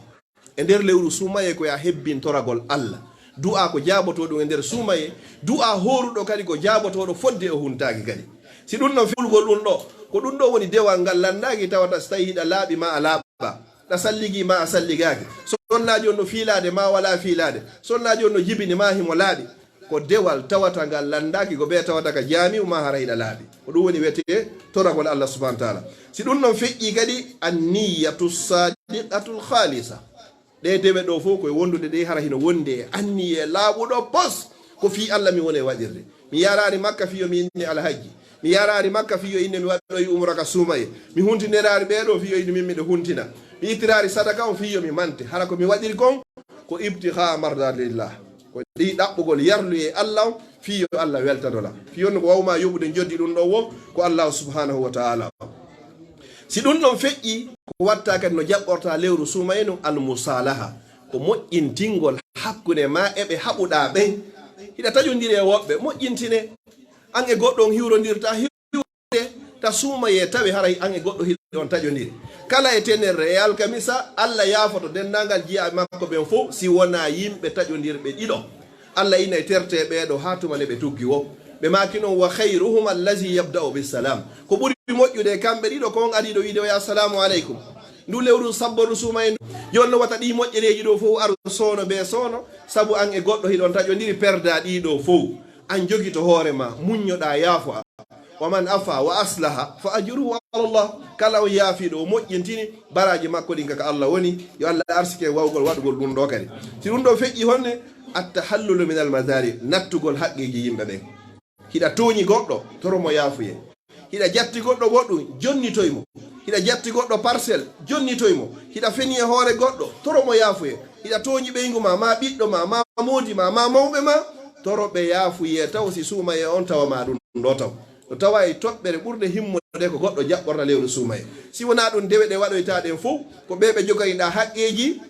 E nder lewru suumaye ko ya hebbintoragol Allah. Du'a ko jaaboto ɗum e nder suumaye. Du'a hooruɗo kadi ko jaabotoɗo fodde o huntaaki kadi. Si ɗum ɗon fewgol ɗum ɗo, ko ɗum ɗo woni dewal ngal lanndaaki tawata so tawi hiɗa laaɓi ma a laaɓa. Ɗa salligi ma a salligaaki. Sonnaajo on no fiilaade ma wala fiilaade. Sonnaajo on no jibini ma himo laaɓi. Ko dewal tawata ngal lanndaaki ko bee tawata ka jaami'u ma hara hiɗa laaɓi. Ko ɗum woni wiyetee toragol Allah subhanahu wa ta'ala. Si ɗum ɗon feƴƴi kadi, an-niyyatu sadiqatul khalisa. Ɗe dewe ɗo fof koye wondude ɗe hara hino wondi e anniye laaɓuɗo pos. Ko fii Allah mi woni e waɗirde. Mi yaraani Makka fii yo mi inni alhajji. Mi yaraani Makka fii yo inne mi waɗoyi umra ka suumaye. Mi huntiniraari ɓee ɗo fii yo inne min miɗo huntina. Mi ittiraari sadaka on fii yo mi mante. Hara ko mi waɗiri kon ko ibtigha mardatillah. Ko ɗi ɗaɓɓugol yarluye Allah on fii yo Allah weltano lan. Fii on ko wawma yoɓude joddi ɗum ɗo wo ko Allah subhanahu wa ta'ala. Si ɗum ɗon feƴƴi, ko watta kadi no jaɓɓorta lewru suumaye nun al musalaha. Ko moƴƴintingol hakkunde ma e ɓe haɓuɗaa ɓen. Hiɗa taƴondiri e woɓɓe, moƴƴintine. An e goɗɗo on hiwrondirta, hiwride, ta suumayee tawe haray an e goɗɗo hiɗon taƴondiri. Kala e tenerre e alkamisa, Allah yaafoto denndaangal jiyaaɓe makko ɓen fow, si wonaa yimɓe taƴondirɓe ɗiɗo. Allah inay terte ɓee ɗo haa tuma nde ɓe tuggi wo. Ɓe maaki non, "Wa khayruhuma allazi yabda'u bis salam." Ko ɓuri moƴƴude e kamɓe ɗiɗo, ko on ariiɗo wiide, "Wa assalamu aleykum." Ndu lewru sabbordu suumayee ndu. Jooni no wata ɗii moƴƴereeji ɗo fow aru soono bee soono, sabu an e goɗɗo hiɗon taƴondiri, perda ɗii ɗo fow. An jogito hoore ma, muññoɗaa, yaafo a. "Wa man afa wa aslaha fa ajruhu ala Allah." Kala on yaafiiɗo, o moƴƴintini, baraaji makko ɗin ka, ka Allah woni. Yo Allah arsike wawgol waɗugol ɗum ɗo kadi. Si ɗum ɗo feƴƴi honne, at-tahallulu min al-mazalimi, nattugol haqqeeji yimɓe ɓen. Hiɗa tooñi goɗɗo, toro mo yaafuye. Hiɗa jatti goɗɗo goɗɗum, jonnitoy mo. Hiɗa jatti goɗɗo parcelle, jonnitoy mo. Hiɗa feni e hoore goɗɗo, toro mo yaafuye. Hiɗa tooñi ɓeyngu ma, ma ɓiɗɗo ma, ma moodi ma, ma mawɓe ma, toro ɓe yaafuye taw si suumayee on tawa ma ɗum ɗo taw. No tawa e toɓɓere ɓurde himmude ko goɗɗo jaɓɓorta lewru suumayee. Si wonaa ɗum, dewe ɗe waɗoytaa ɗen fow, ko ɓe ɓe jogayɗaa haqqeeji,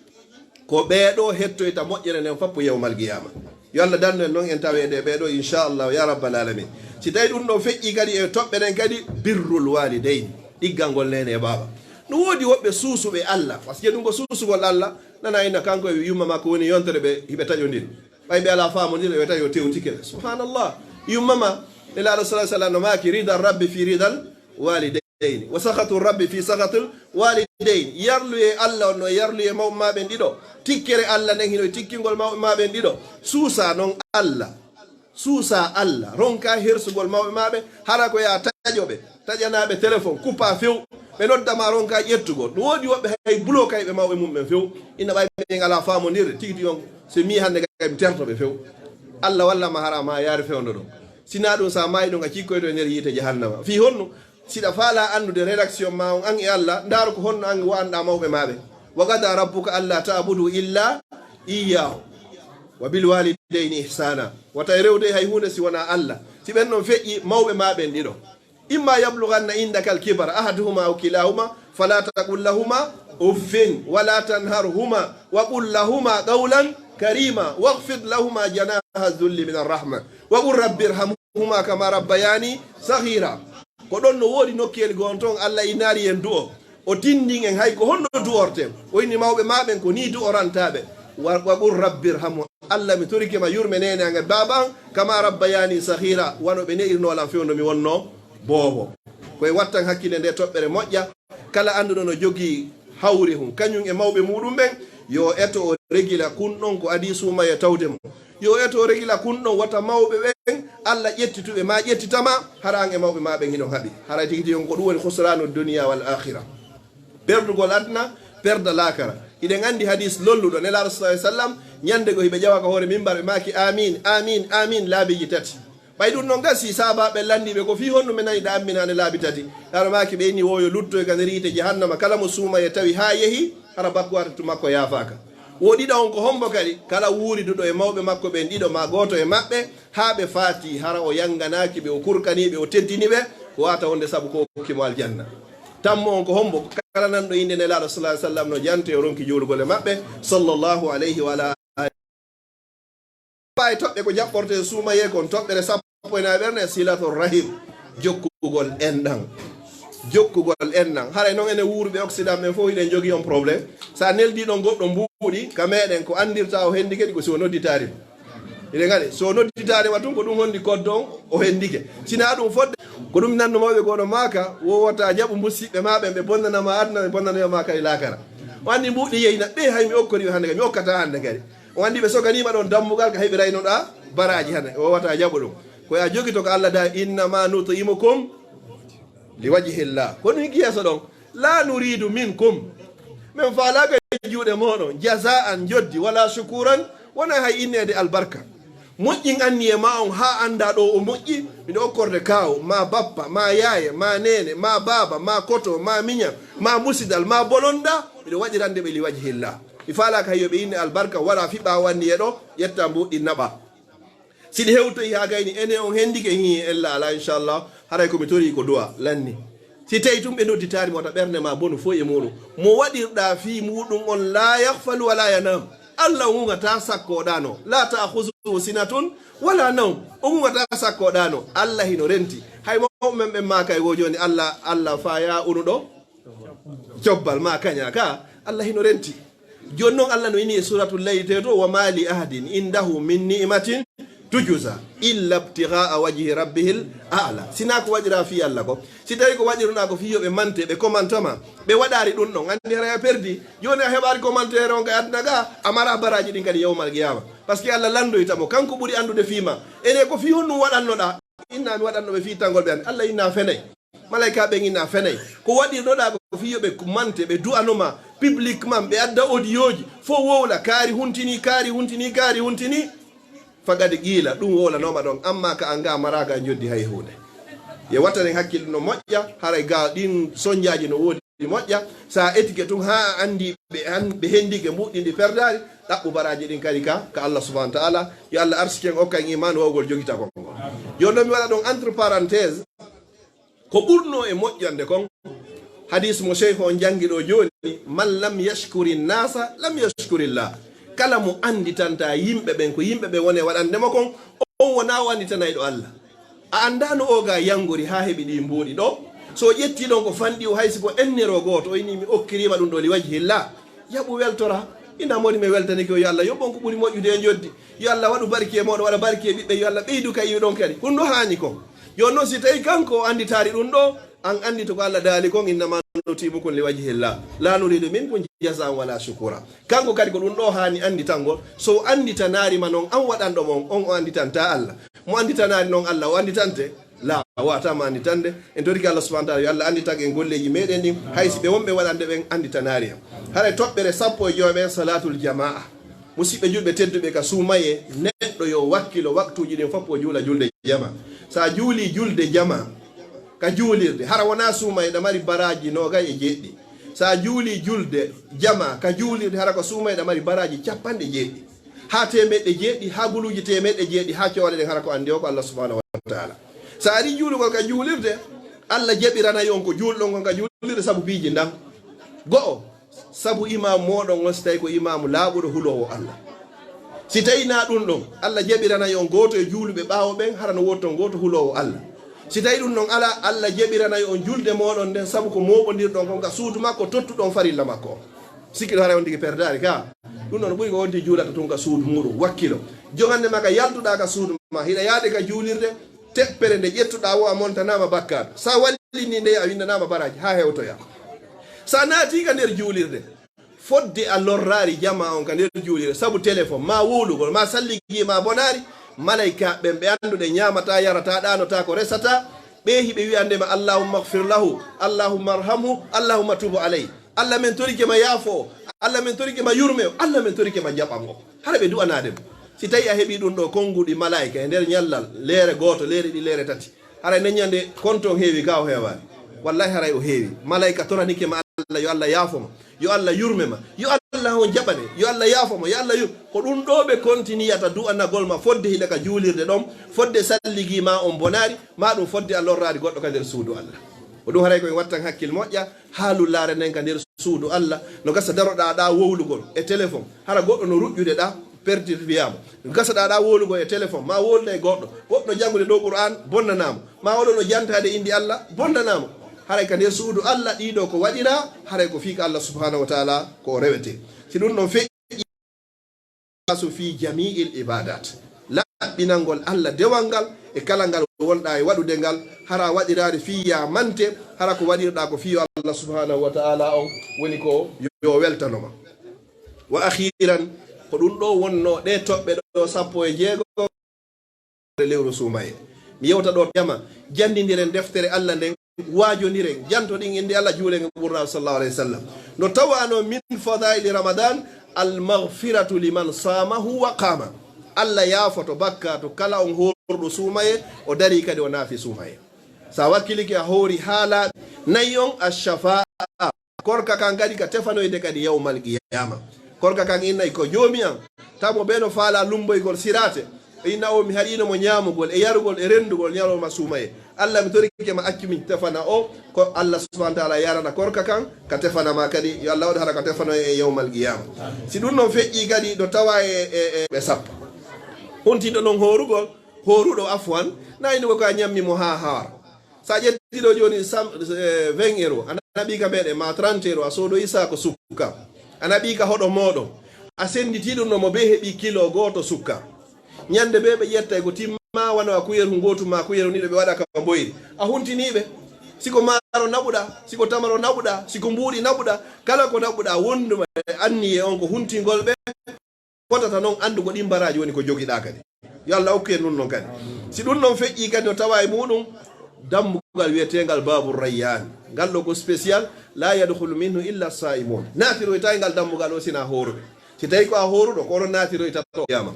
ko ɓee ɗo hettoyta moƴƴere nden fappu yawmal qiyaama. Yo Allah dandu en non en taweede e ɓee ɗo, inchallahu, ya rabbal alamin. Si tawi ɗum ɗo feƴƴi kadi e toɓɓe ɗen kadi, birrul walidayni, ɗiggal ngol neene e baaba. No woodi woɓɓe suusuɓe Allah, parce que ɗum ko suusugol Allah, nana ina kanko e yumma makko woni yontere ɓe hiɓe taƴondiri. Ɓay ɓe alaa faamondiral, ɓe tawi o tewtike ɓe. Subhanallah. Yumma ma, Nelaaɗo sallallahu alaihi wasallam no maaki, "Rida rabbi fi ridal walidayni, wa sakhatu rabbi fi sakhatil walidayni." Yarluye Allah on no yarluye mawɓe ma ɓen ɗiɗo. Tikkere Allah nden hino e tikkingol mawɓe ma ɓen ɗiɗo. Suusa non Allah. Suusa Allah. Ronka hersugol mawɓe ma ɓen. Hara ko ya taƴo ɓe. Taƴanaa ɓe téléphone, kuppaa few. Ɓe nodda ma, ronkaa ƴettugol. No woodi woɓɓe hay bloquay ɓe mawɓe mum ɓen few. Ina ɓay ɓen alaa faamondirde, tigi tigi on, so mi hannde kay mi terto ɓe few. Allah walla ma, hara ma yaari fewndo ɗon. Sinaa ɗum, sa maayi ɗon, a cikkoyto e nder yiite jahannama. Fii honno? Siɗa faalaa anndude réaction ma on, an e Allah, ndaaru ko honno an wa'anɗaa mawɓe ma ɓen. Wa qada rabbuka alla ta'budu illa iyyahu wa bil walidayni ihsana. Wata e rewde hay huunde si wonaa Allah. Si ɓen ɗon feƴƴi, mawɓe ma ɓen ɗiɗo, إما يبلغن عندك الكبر أحدهما أو كلاهما فلا تقل لهما أف ولا تنهرهما وقل لهما قولا كريما واخفض لهما جناح الذل من الرحمة وقل رب ارحمهما كما ربياني صغيرا. Ko ɗon no woodi nokkiyel goo on ton Allah inaari en du'o. O tindin en hay ko honno du'orten. O inni mawɓe maa ɓen ko nii du'orantaaɓe. Wa, wa qul rabbi irhamhu. Allah mi torike ma yurme neene an e baaba an. Kama rabbayani saghira. Wano ɓe ne'irnoo lan fewndo mi wonnoo boobo. Ko e wattan hakkille nde toɓɓere moƴƴa. Kala annduɗo no jogii hawri hun, kañum e mawɓe muuɗum ɓen, yo eto o regila kun ɗon ko adii suumaye tawde mo. Yo eto o regila kun ɗon wota mawɓe ɓen, Allah ƴettituɓe ma ƴettita ma, hara an e mawɓe ma ɓen hiɗon haɓi. Haray tigi tigi on ko ɗum woni khusranu dunya wal akhira. Perdugol aduna, perda laakara. Hiɗen anndi hadis lolluɗo, Nelaaɗo sallallahu alaihi wasallam, ñande go hiɓe ƴawa ka hoore mimbar, ɓe maaki, "Amin, amin, amin," laabiiji tati. Ɓay ɗum non gasi, sahaabaaɓe lanndii ɓe, "Ko fii honɗum ɓe nani ɗa amminaande laabi tati?" Nelaaɗo maaki, ɓe inni, "Wo yo luttoy ka nder yiite jahannama, kala mo suumaye tawi haa yehi, hara bakkuwatu makko yaafaaka." Wo ɗiɗo on ko hombo kadi? Kala wuuriduɗo e mawɓe makko ɓen ɗiɗo, maa gooto e maɓɓe, haa ɓe faati, hara o yanganaaki ɓe, o kurkanii ɓe, o teddini ɓe, ko wata wonde sabu ko okki mo aljanna. Tammo on ko hombo? Kala nanɗo innde Nelaaɗo sallallahu alaihi wasallam no jante, o ronki juulugol e maɓɓe, sallallahu alaihi wa ala alihi. Ɓay toɓɓe ko jaɓɓorte suumaye kon, toɓɓere sappo e nayi ɓerne, silatul rahim, jokkugol enɗan. Jokkugol enɗan. Haray non enen wuuruɓe Occident ɓen fof hiɗen jogii on problème. Sa neldii ɗon goɗɗo mbuuɗi, ka meɗen ko anndirta o hendike ɗi ko si o nodditaari mo. Hiɗen gani, so o nodditaari ma tun ko ɗum honɗi koddo on, o hendike. Sina ɗum fodde, ko ɗum nanno mawɓe ko no maaka, wowata jaɓu musiɓɓe ma ɓen, ɓe bonnana ma aduna, ɓe bonnana ma kadi laakara. O anndi mbuuɗi yeyna, ɓe hay mi okkori ɓe hannde kadi, mi okkata hannde kadi. O anndi ɓe soganiima ɗon dammugal ka heɓiraynoɗaa baraaji hannde. O wawata jaɓo ɗum. Ko ya jogito ko Allah da, "Innama nut'imukum li wajhillah." Ko ɗum hikki yeeso ɗon. "La nuridu minkum." Min faalaaka e juuɗe mooɗon. "Jazaan," njoddi, "wala shukuran," wona hay inneede albarka. Moƴƴin anniye ma on haa annda ɗo o moƴƴi. Miɗo okkorde kaawo, ma bappa, ma yaaye, ma neene, ma baaba, ma koto, ma miñan, ma musidal, ma bolonda. Miɗo waɗirande ɓe li wajhillah. Mi faalaaka hay yo ɓe inne albarka, wara fi ɓaawo anniye ɗo, ƴetta mbuɗɗi naɓa. Si ɗi hewtoyi haa gayni, ene on hendike, hii, ella alaa, inchallah, haray ko mi torii ko du'a, lanni. Si tawi tun ɓe nodditaari mo, wata ɓernde ma bonu fof e muuɗum. Mo waɗirɗaa fii muuɗum on, laa yahfalu wa laa yanam. Allah ŋuŋataa sakko o ɗaano. Laa ta'khuzuhu sinatun wa laa nawm. O ŋuŋataa sakko o ɗaano. Allah hino renti. Hay mawɓe men ɓen maaka e woo jooni, Allah, Allah faa yaa unu ɗo? Cobbal ma kaña ka, Allah hino renti. Jooni non Allah no inni e Suratul Layli to, "Wa ma li ahadin indahu min ni'matin tujza illa ibtigha'a wajhi rabbihil a'la." Sinaa ko waɗiraa fii Allah ko. Si tawi ko waɗiruɗaa ko fii yo ɓe mante, ɓe komanta ma, ɓe waɗaari ɗum ɗon, anndi hara a perdi. Jooni a heɓaari commentaire on ka aduna ga, a mara baraaji ɗin kadi yawmal qiyama. Parce que Allah lanndoyta mo, kanko ɓuri anndude fii ma. Ene ko fii honɗum waɗannoɗaa? Inna mi waɗanno ɓe fii tangol ɓe an. Allah inna fenay. Malaykaaɓe ɓen inna fenay. Ko waɗirnoɗaa ko fii yo ɓe mante, ɓe du'ano ma publiquement, ɓe adda audiooji, fof wowla, kaari huntini, kaari huntini, kaari huntini. Fagadi qiila, ɗum wowlanooma ɗon, amma ka an ga a maraaka a njoddi hay huunde. Yo wattanen hakkille no moƴƴa, haray ga ɗin sonjaaji no woodi moƴƴa. Sa etike tun haa a anndi ɓe an, ɓe hendike mbuɗɗi ndi perdaari, ɗaɓɓu baraaji ɗin kadi ka, ka Allah subhanahu wa ta'ala. Yo Allah arsike en, okka en iman wawgol jogita kon. Yo non mi waɗa ɗon entre parenthèse, ko ɓurno e moƴƴande kon, hadis mo sheikh on janngi ɗo jooni, "Man lam yashkuri nnasa, lam yashkurillah." Kala mo annditanta yimɓe ɓen, ko yimɓe ɓen woni e waɗande mo kon, on wona o annditanayɗo Allah. A anndaa no o ga yanngori haa heɓi ɗi mbuuɗi ɗo. So o ƴetti ɗon ko fanɗi o, hay si ko ennero gooto, o inni, "Mi okkiriima ɗum ɗo li wajhillah." Yaɓu weltora. Ina moni mi weltanike o, yo Allah yoɓ on ko ɓuri moƴƴude e njoddi. Yo Allah waɗu barki e mooɗon, waɗa barki e ɓiɓɓe, yo Allah ɓeydu ka iwɗon kadi. Ɗum ɗo haani kon. Yo non si tawi kanko o annditaari ɗum ɗo, an anndito ko Allah daali kon, "Innama nut'imukum li wajhillah. La nuridu minkum jazaan wala shukura." Kanko kadi ko ɗum ɗo haani annditangol. So o annditanaari ma non, an waɗanɗo mo on, on o annditanta Allah. Mo annditanaari non Allah, o annditante? La, wata ma annditande. En torike Allah subhanahu wa ta'ala, yo Allah annditag en golleeji meɗen ɗin, hay si ɓe wonɓe waɗande ɓen annditanaari en. Haray toɓɓere sappo e joy ɓen, salatul jamaa. Musiɓɓe julɓe tedduɓe ka suumaye, neɗɗo yo wakkilo waktuuji ɗin fof o juula julde jama. Sa juuli julde jama ka juulirde, hara wona suumaye, ɗa mari baraaji noogay e jeeɗiɗi. Sa juuli julde jama ka juulirde, hara ko suumaye, ɗa mari baraaji capanɗe jeeɗiɗi. Haa teemeɗɗe jeeɗiɗi, haa guluuji teemeɗɗe jeeɗiɗi, haa coole ɗen, hara ko anndi o ko Allah subhanahu wa ta'ala. Sa ari juulugol ka juulirde, Allah jaɓiranay on ko juulɗon kon ka juulirde sabu piiji ndan. Go'o, sabu imaamu mooɗon on, si tawi ko imaamu laaɓuɗo huloowo Allah. Si tawi naa ɗun ɗon, Allah jaɓiranay on gooto e juuluɓe ɓaawo ɓen, hara no woodi ton gooto huloowo Allah. Si tawi ɗun ɗon alaa, Allah jaɓiranay on julde mooɗon nden, sabu ko mooɓondirɗon kon ka suudu makko, tottuɗon farilla makko on. Sikkiɗo haray on tigi perdaali ka. Ɗun ɗon ɓuri ko on tigi juulata tun ka suudu muuɗun, wakkilo. Jogande ma ka yaltuɗaa ka suudu ma, hiɗa yaade ka juulirde, teppere nde ƴettuɗaa woo a montanaama bakkaatu. Sa wallini nde a winndanaama baraaji haa hewtoyaa. Sa naatii ka nder juulirde, fodde a lorraali jamaa on ka nder juulirde, sabu telefon, maa wowlugol, maa salligii, maa bonaali, malaykaaɓe ɓen ɓe annduɗen ñaamataa, yarataa, ɗaanotaa ko resataa, ɓee hiɓe wi'ande ma, "Allahumma ighfir lahu, Allahumma arhamhu, Allahumma tub alayhi." Allah men torike ma yaafo o, Allah men torike ma yurme o, Allah men torike ma jaɓan o. Hara ɓe du'anaade mo. Si tawi a heɓii ɗun ɗoo konnguɗi malaa'ika e nder ñallal, leere gooto, leere ɗiɗi, leere tati, haray nden ñande konto on heewi gaa o heewaani. Wallahi haray o heewi. Malaa'ika toranike ma Allah, yo Allah yaafo ma, yo Allah yurme ma, yo Allah on jaɓane, yo Allah yaafo ma, yo Allah yur-, ko ɗun ɗoo ɓe kontiniyata du'anagol ma fodde hiɗa ka juulirde ɗon, fodde salligii maa on bonaali, maa ɗun fodde a lorraali goɗɗo ka nder suudu Allah. Ko ɗun haray ko en wattan hakkil moƴƴa, haalullaare nden ka nder suudu Allah. No gasa daroɗaa ɗaa wowlugol e telefon, hara goɗɗo no ruƴƴude ɗaa, pertirfiyaama. No gasa ɗaa ɗaa wowlugol e telefon, maa wowlude e goɗɗo, goɗɗo no janngude dow Qur'aan, bonnanaama. Maa oɗo no jantaade innde Allah, bonnanaama. Haray ka nder suudu Allah ɗii ɗoo ko waɗiraa, haray ko fii ka Allah subhanahu wa ta'ala ko o rewetee. Si ɗun ɗon feƴƴi, ikhlaasu fi jami'il ibadat. Laɓɓinangol Allah dewal ngal e kala ngal wonɗaa e waɗude ngal, hara a waɗiraali fii yaa mante, hara ko waɗirɗaa ko fii yo Allah subhanahu wa ta'ala on woni ko yo weltano ma. Wa akhiran, ko ɗun ɗoo wonnoo ɗee toɓɓe ɗoo sappo e jeego lewru suumaye. Mi yewta ɗoo jama, janndindiren deftere Allah nden, waajondiren, jantoɗen innde Allah, juulen e Nulaaɗo sallallahu alayhi wa sallam. No tawaano min fadaili Ramadan, al maghfiratu liman saamahu wa qaama. Allah yaafoto bakkaatu kala on hoorɗo suumaye, o darii kadi o naafi suumaye. Sa wakkilike a hoori haa laaɓi, nayi on, ash-shafaa'a. Korka kan kadi ka tefanoyde kadi yawmal qiyaama. Korka kan innay ko, "Joomi an, tamo ɓee no faalaa lumboygol siraate." Inna o, mi haɗiino mo ñaamugol e yarugol e renndugol ñalawma suumaye. Allah, mi torike ma, accu min tefana o. Ko Allah subhanahu wa ta'ala yarana korka kan, ka tefana ma kadi. Yo Allah waɗu hara ka tefanoye e yawmal qiyaama. Si ɗun non feƴƴii kadi, ɗo tawa e, e, e ɓe sappo. Huntinɗo non hoorugol, hooruɗo afwan, na innugol ko a ñammi mo haa hawar. Sa ƴetti ɗo jooni sam-, eh, vingt euro, a naɓi ka meɗen, ma trente euro, a soodoyi saako sukka. A naɓi ka hoɗo mooɗon. A sennditi ɗun no mo bee heɓi kilo gooto sukka. Ñande bee ɓe ƴettay ko timma wano a kuyeru ngootu ma kuyeru ɗiɗo ɓe waɗa ka mboyri. A huntini ɓe. Si ko maaro naɓuɗa, si ko tamaro naɓuɗa, si ko mbuuɗi naɓuɗa, kala ko naɓuɗa wonduma e anniye on ko huntingol ɓe. Fotata non anndu ko ɗin baraaji woni ko jogiɗaa kadi. Yo Allah okku en ɗun non kadi. Si ɗun non feƴƴii kadi no tawa e muɗum dambugal wi'eteengal Baabu Rayyaan. Ngal ɗoo ko spécial, "La yadkhulu minhu illa saa'imuun." Naatiroytaa e ngal dambugal o sinaa hooruɓe. Si tawi ko a hooruɗo, ko onon naatiroyta to qiyaama.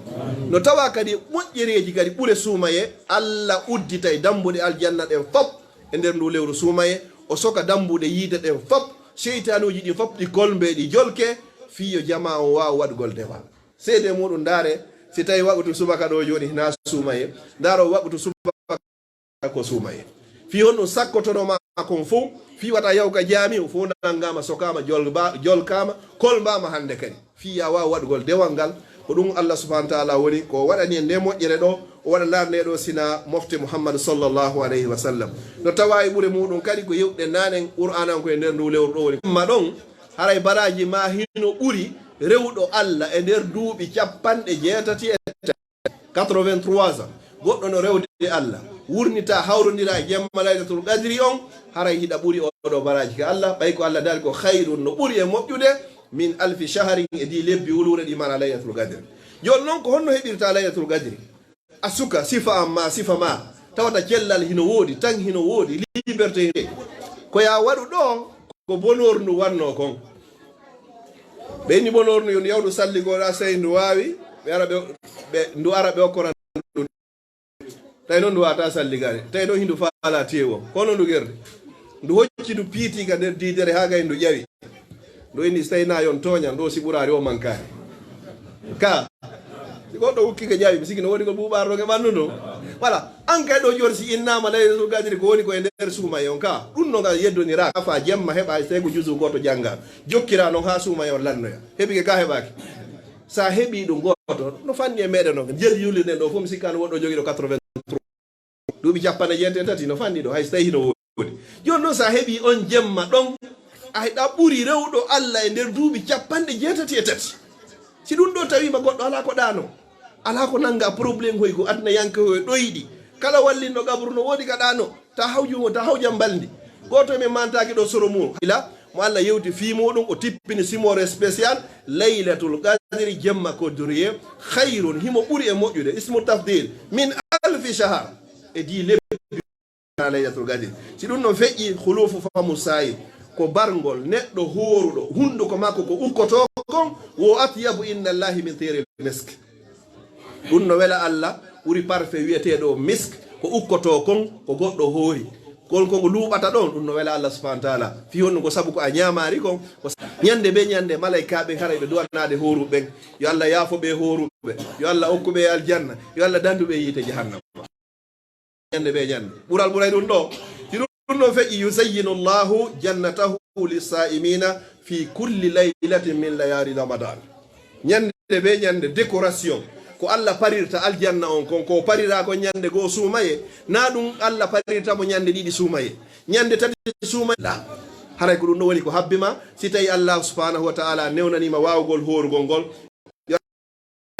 No tawa kadi moƴƴereeji kadi ɓure suumaye, Allah udditay dambuɗe aljanna ɗen fop e nder ndu lewru suumaye, o soka dambuɗe yiite ɗen fop, seytaanuuji ɗin fop ɗi kolmbee ɗi jolke, fii yo jamaa on waaw waɗugol dewal. Seedee muɗum, ndaare, si tawi waqtu subaka ɗo jooni hinaa suumaye, ndaaro waqtu subaka ko suumaye. Fii honɗum sakkotono ma kon fow, fii wata yaw ka jaami, o fow nanngaama, sokaama, jolba-, jolkaama, kolmbaama hannde kadi. Fii yaa waaw waɗugol dewal ngal, ko ɗum Allah subhanahu wa ta'ala woni ko waɗani en nde moƴƴere ɗo, o waɗanaare nde ɗo sina mofte Muhammad sallallahu alayhi wa sallam. No tawa e ɓure muɗum kadi ko yewɗe nanen Qur'anan ko e nder ndu lewru ɗo woni. Amma ɗon, haray baraaji ma hino ɓuri rewɗo Allah e nder duuɓi capanɗe jeetati e tati, quatre-vingt-trois ans. Goɗɗo no rewde Allah, wurnita, hawrondira e jemma Laylatul Qadri on, haray hiɗa ɓuri oɗo baraaji ka Allah, ɓay ko Allah daali ko khayrun, no ɓuri e moƴƴude, min alfi shahrin, e di lebbi wuluure ɗi mana Laylatul Qadri. Jooni non ko honno heɓirta Laylatul Qadri? A suka, sifa an ma, sifa ma, tawata cellal hino woodi, tan hino woodi, liberté hino. Ko yaa waɗu ɗo, ko bonheur ndu wanno kon. Ɓe inni bonheur ndu, yo ndu yaw ndu salligo ɗa, sey ndu waawi, ɓe ara ɓe, ɓe, ndu ara ɓe okkora ndu. Tawi noon ndu waata salligaade. Tawi noon hindu faala teewo. Kono ndu gerde. Ndu hocci ndu piiti ka nder diidere haa gay ndu ƴawi. Ndu inni, "Si tawi na yon tooña, ndo si ɓuraari o mankaani." Ka. Si goɗɗo ukkike ƴaawi, mi sikki no woodi ko buuɓaaro ɗon e ɓanndu ndun. Voilà. An kay ɗoo jooni si innaama Laylatul Qadri ko woni ko e nder suumaye on ka. Ɗun no ngal yeddoniraaka. Afa jemma heɓa hay tawi ko juzu gooto jannga. Jokkira non haa suumaye on lannoya. Heɓike ka heɓaaki. Sa heɓii ɗun gooto, no fanni e meɗen on. Jel yuli nden ɗoo fof mi sikkaano woɗɗo jogiiɗo quatre-vingt-trois. Duuɓi capanɗe jeetati e tati no fanni ɗoo, hay so tawi hino woodi. Jooni non sa heɓii on jemma ɗon, a hiɗa ɓuri rewɗo Alla e nder duuɓi capanɗe jeetati e tati. Si ɗun ɗoo tawiima goɗɗo alaa ko ɗaano, alaa ko nannga problème hoy ko aduna yanke hoy ɗoyɗi. Kala wallinɗo qabru no woodi ka ɗaano, ta haw juungo, ta haw jambalndi. Gooto e men mantaaki ɗoo soro mum. Ila mo Alla yewti fii muɗum, o tippini simore spécial, Laylatul Qadri, jemma kodoriye, khayrun, himo ɓuri e moƴƴude, ismu tafdil, min alfi shahar, e dii lebbi. Laylatul Qadri. Si ɗun non feƴƴi, khulufu famu saim, ko barngol neɗɗo hooruɗo, hunduko makko ko ukkotoo kon, wo atyabu inda Allahi min tiri misk. Ɗun no wela Alla, ɓuri parfait wi'eteeɗo misk, ko ukkotoo kon, ko goɗɗo hoori. Kon ko ngo luuɓata ɗon, ɗun no wela Alla subhanahu wa ta'ala. Fii honɗun? Ko sabu ko a ɲaamaari kon. Ko sa-, ɲande be ɲande, malaykaaɓe haray ɓe du'anaade hooruɓe ɓen. Yo Alla yaafo ɓe hooruɓe. Yo Alla okku ɓe aljanna. Yo Alla dandu ɓe yiite jahannama. Ɲande be ɲande. Ɓural ɓuray ɗun ɗoo. Si ɗun ɗon feƴƴi, yuzayyinu Allahu jannatahu lissaa'imina fi kulli laylatin min layaali Ramadan. Ɲande be ɲande, décoration. Ko Alla parirta aljanna on kon, ko parira kon ɲande goo suumaye, na ɗun Alla parirta mo ɲande ɗiɗi suumaye. Ɲande tati suumaye. La. Haray ko ɗun ɗoo woni ko habbi ma, si tawi Alla subhanahu wa ta'ala newnanii ma waawugol hoorugol ngol.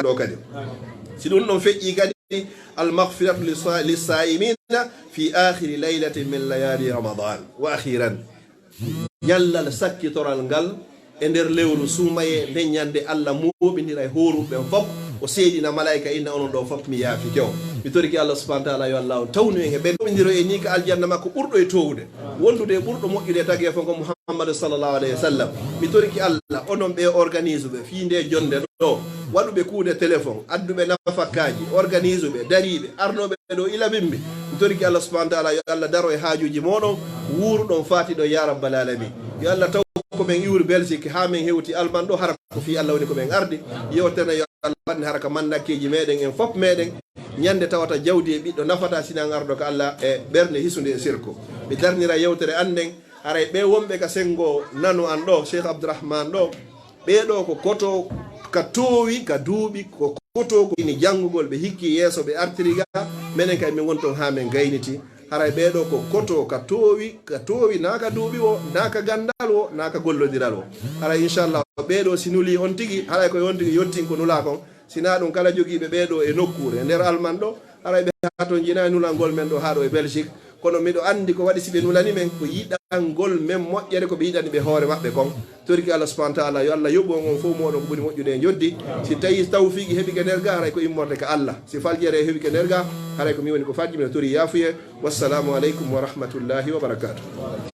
Ɗoo kadi. Si ɗun ɗon feƴƴi kadi, al maghfiratu lissa-, lissaa'imina fi akhiri laylatin min layaali Ramadan. Wa akhiran. Ɲallal sakkitoral ngal e nder lewru suumaye, nden ɲande Alla mooɓindiray hooruɓe ɓen fof, o seedina malaa'ika, inna onon ɗoo fof mi yaafike on. Mi torike Alla subhanahu wa ta'ala yo Alla on tawnu en e ɓen. Mooɓindiro en ni ka aljanna makko ɓurɗo e toowude, wondude e ɓurɗo moƴƴude e tageefo ngon Muhammadu sallallahu alayhi wa sallam. Mi torike Alla, onon ɓe organise ɓe fii nde jonnde ɗoo, waɗuɓe kuuɗe téléphone, adduɓe nafakkaaji, organise ɓe, dariiɓe, arnooɓe ɗoo ila bimbi. Mi torike Alla subhanahu wa ta'ala, yo Alla daro e haajuuji mooɗon, wuuruɗon faati ɗon, ya rabbal alamin. Yo Alla taw ko men iwri Belgique haa men hewti Alman ɗoo, hara ko fii Alla woni ko men ardi. Yewtere yo Alla waɗ hara ka mandakkeeji meɗen en fof meɗen. Ɲande tawata jawdi e ɓiɗɗo nafata si hinaa arɗo ka Alla e ɓernde hisunde e sirku. Mi darnira yewtere an nden, haray ɓe wonɓe ka senngo nano an ɗoo, Cheikh Abdourahmane ɗoo, ɓee ɗoo ko koto ka toowi ka duuɓi, ko koto ko ini janngugol, ɓe hikki yeeso, ɓe artiri ga, menen kay min woni ton haa men gayniti. Haray ɓee ɗoo ko koto ka toowi, ka toowi, naa ka duuɓi wo, naa ka ganndal wo, naa ka gollondiral wo. Haray, inchallah, ɓee ɗoo si nulii on tigi, haray ko on tigi yottin ko nulaa kon. Si naa ɗun, kala jogiiɓe ɓee ɗoo e nokkuure, e nder Alman ɗoo, haray ɓe hatonjinaay nulangol men ɗoo haa ɗoo e Belgique. Kono miɗo anndi ko waɗi si ɓe nulani men, ko yiɗangol men moƴƴere ko ɓe yiɗani ɓe hoore maɓɓe kon. Toriki Alla subhanahu wa ta'ala, yo Alla yoɓu on, on fof mooɗon ko ɓuri moƴƴude e njoɓdi. Si tawii tawfiiqi heɓike nder ga, haray ko immorde ka Alla. Si faljere heɓike nder ga, haray ko mi woni ko fajji, miɗo tori yaafuye. Wassalamu aleykum wa rahmatullahi wa barakatuh.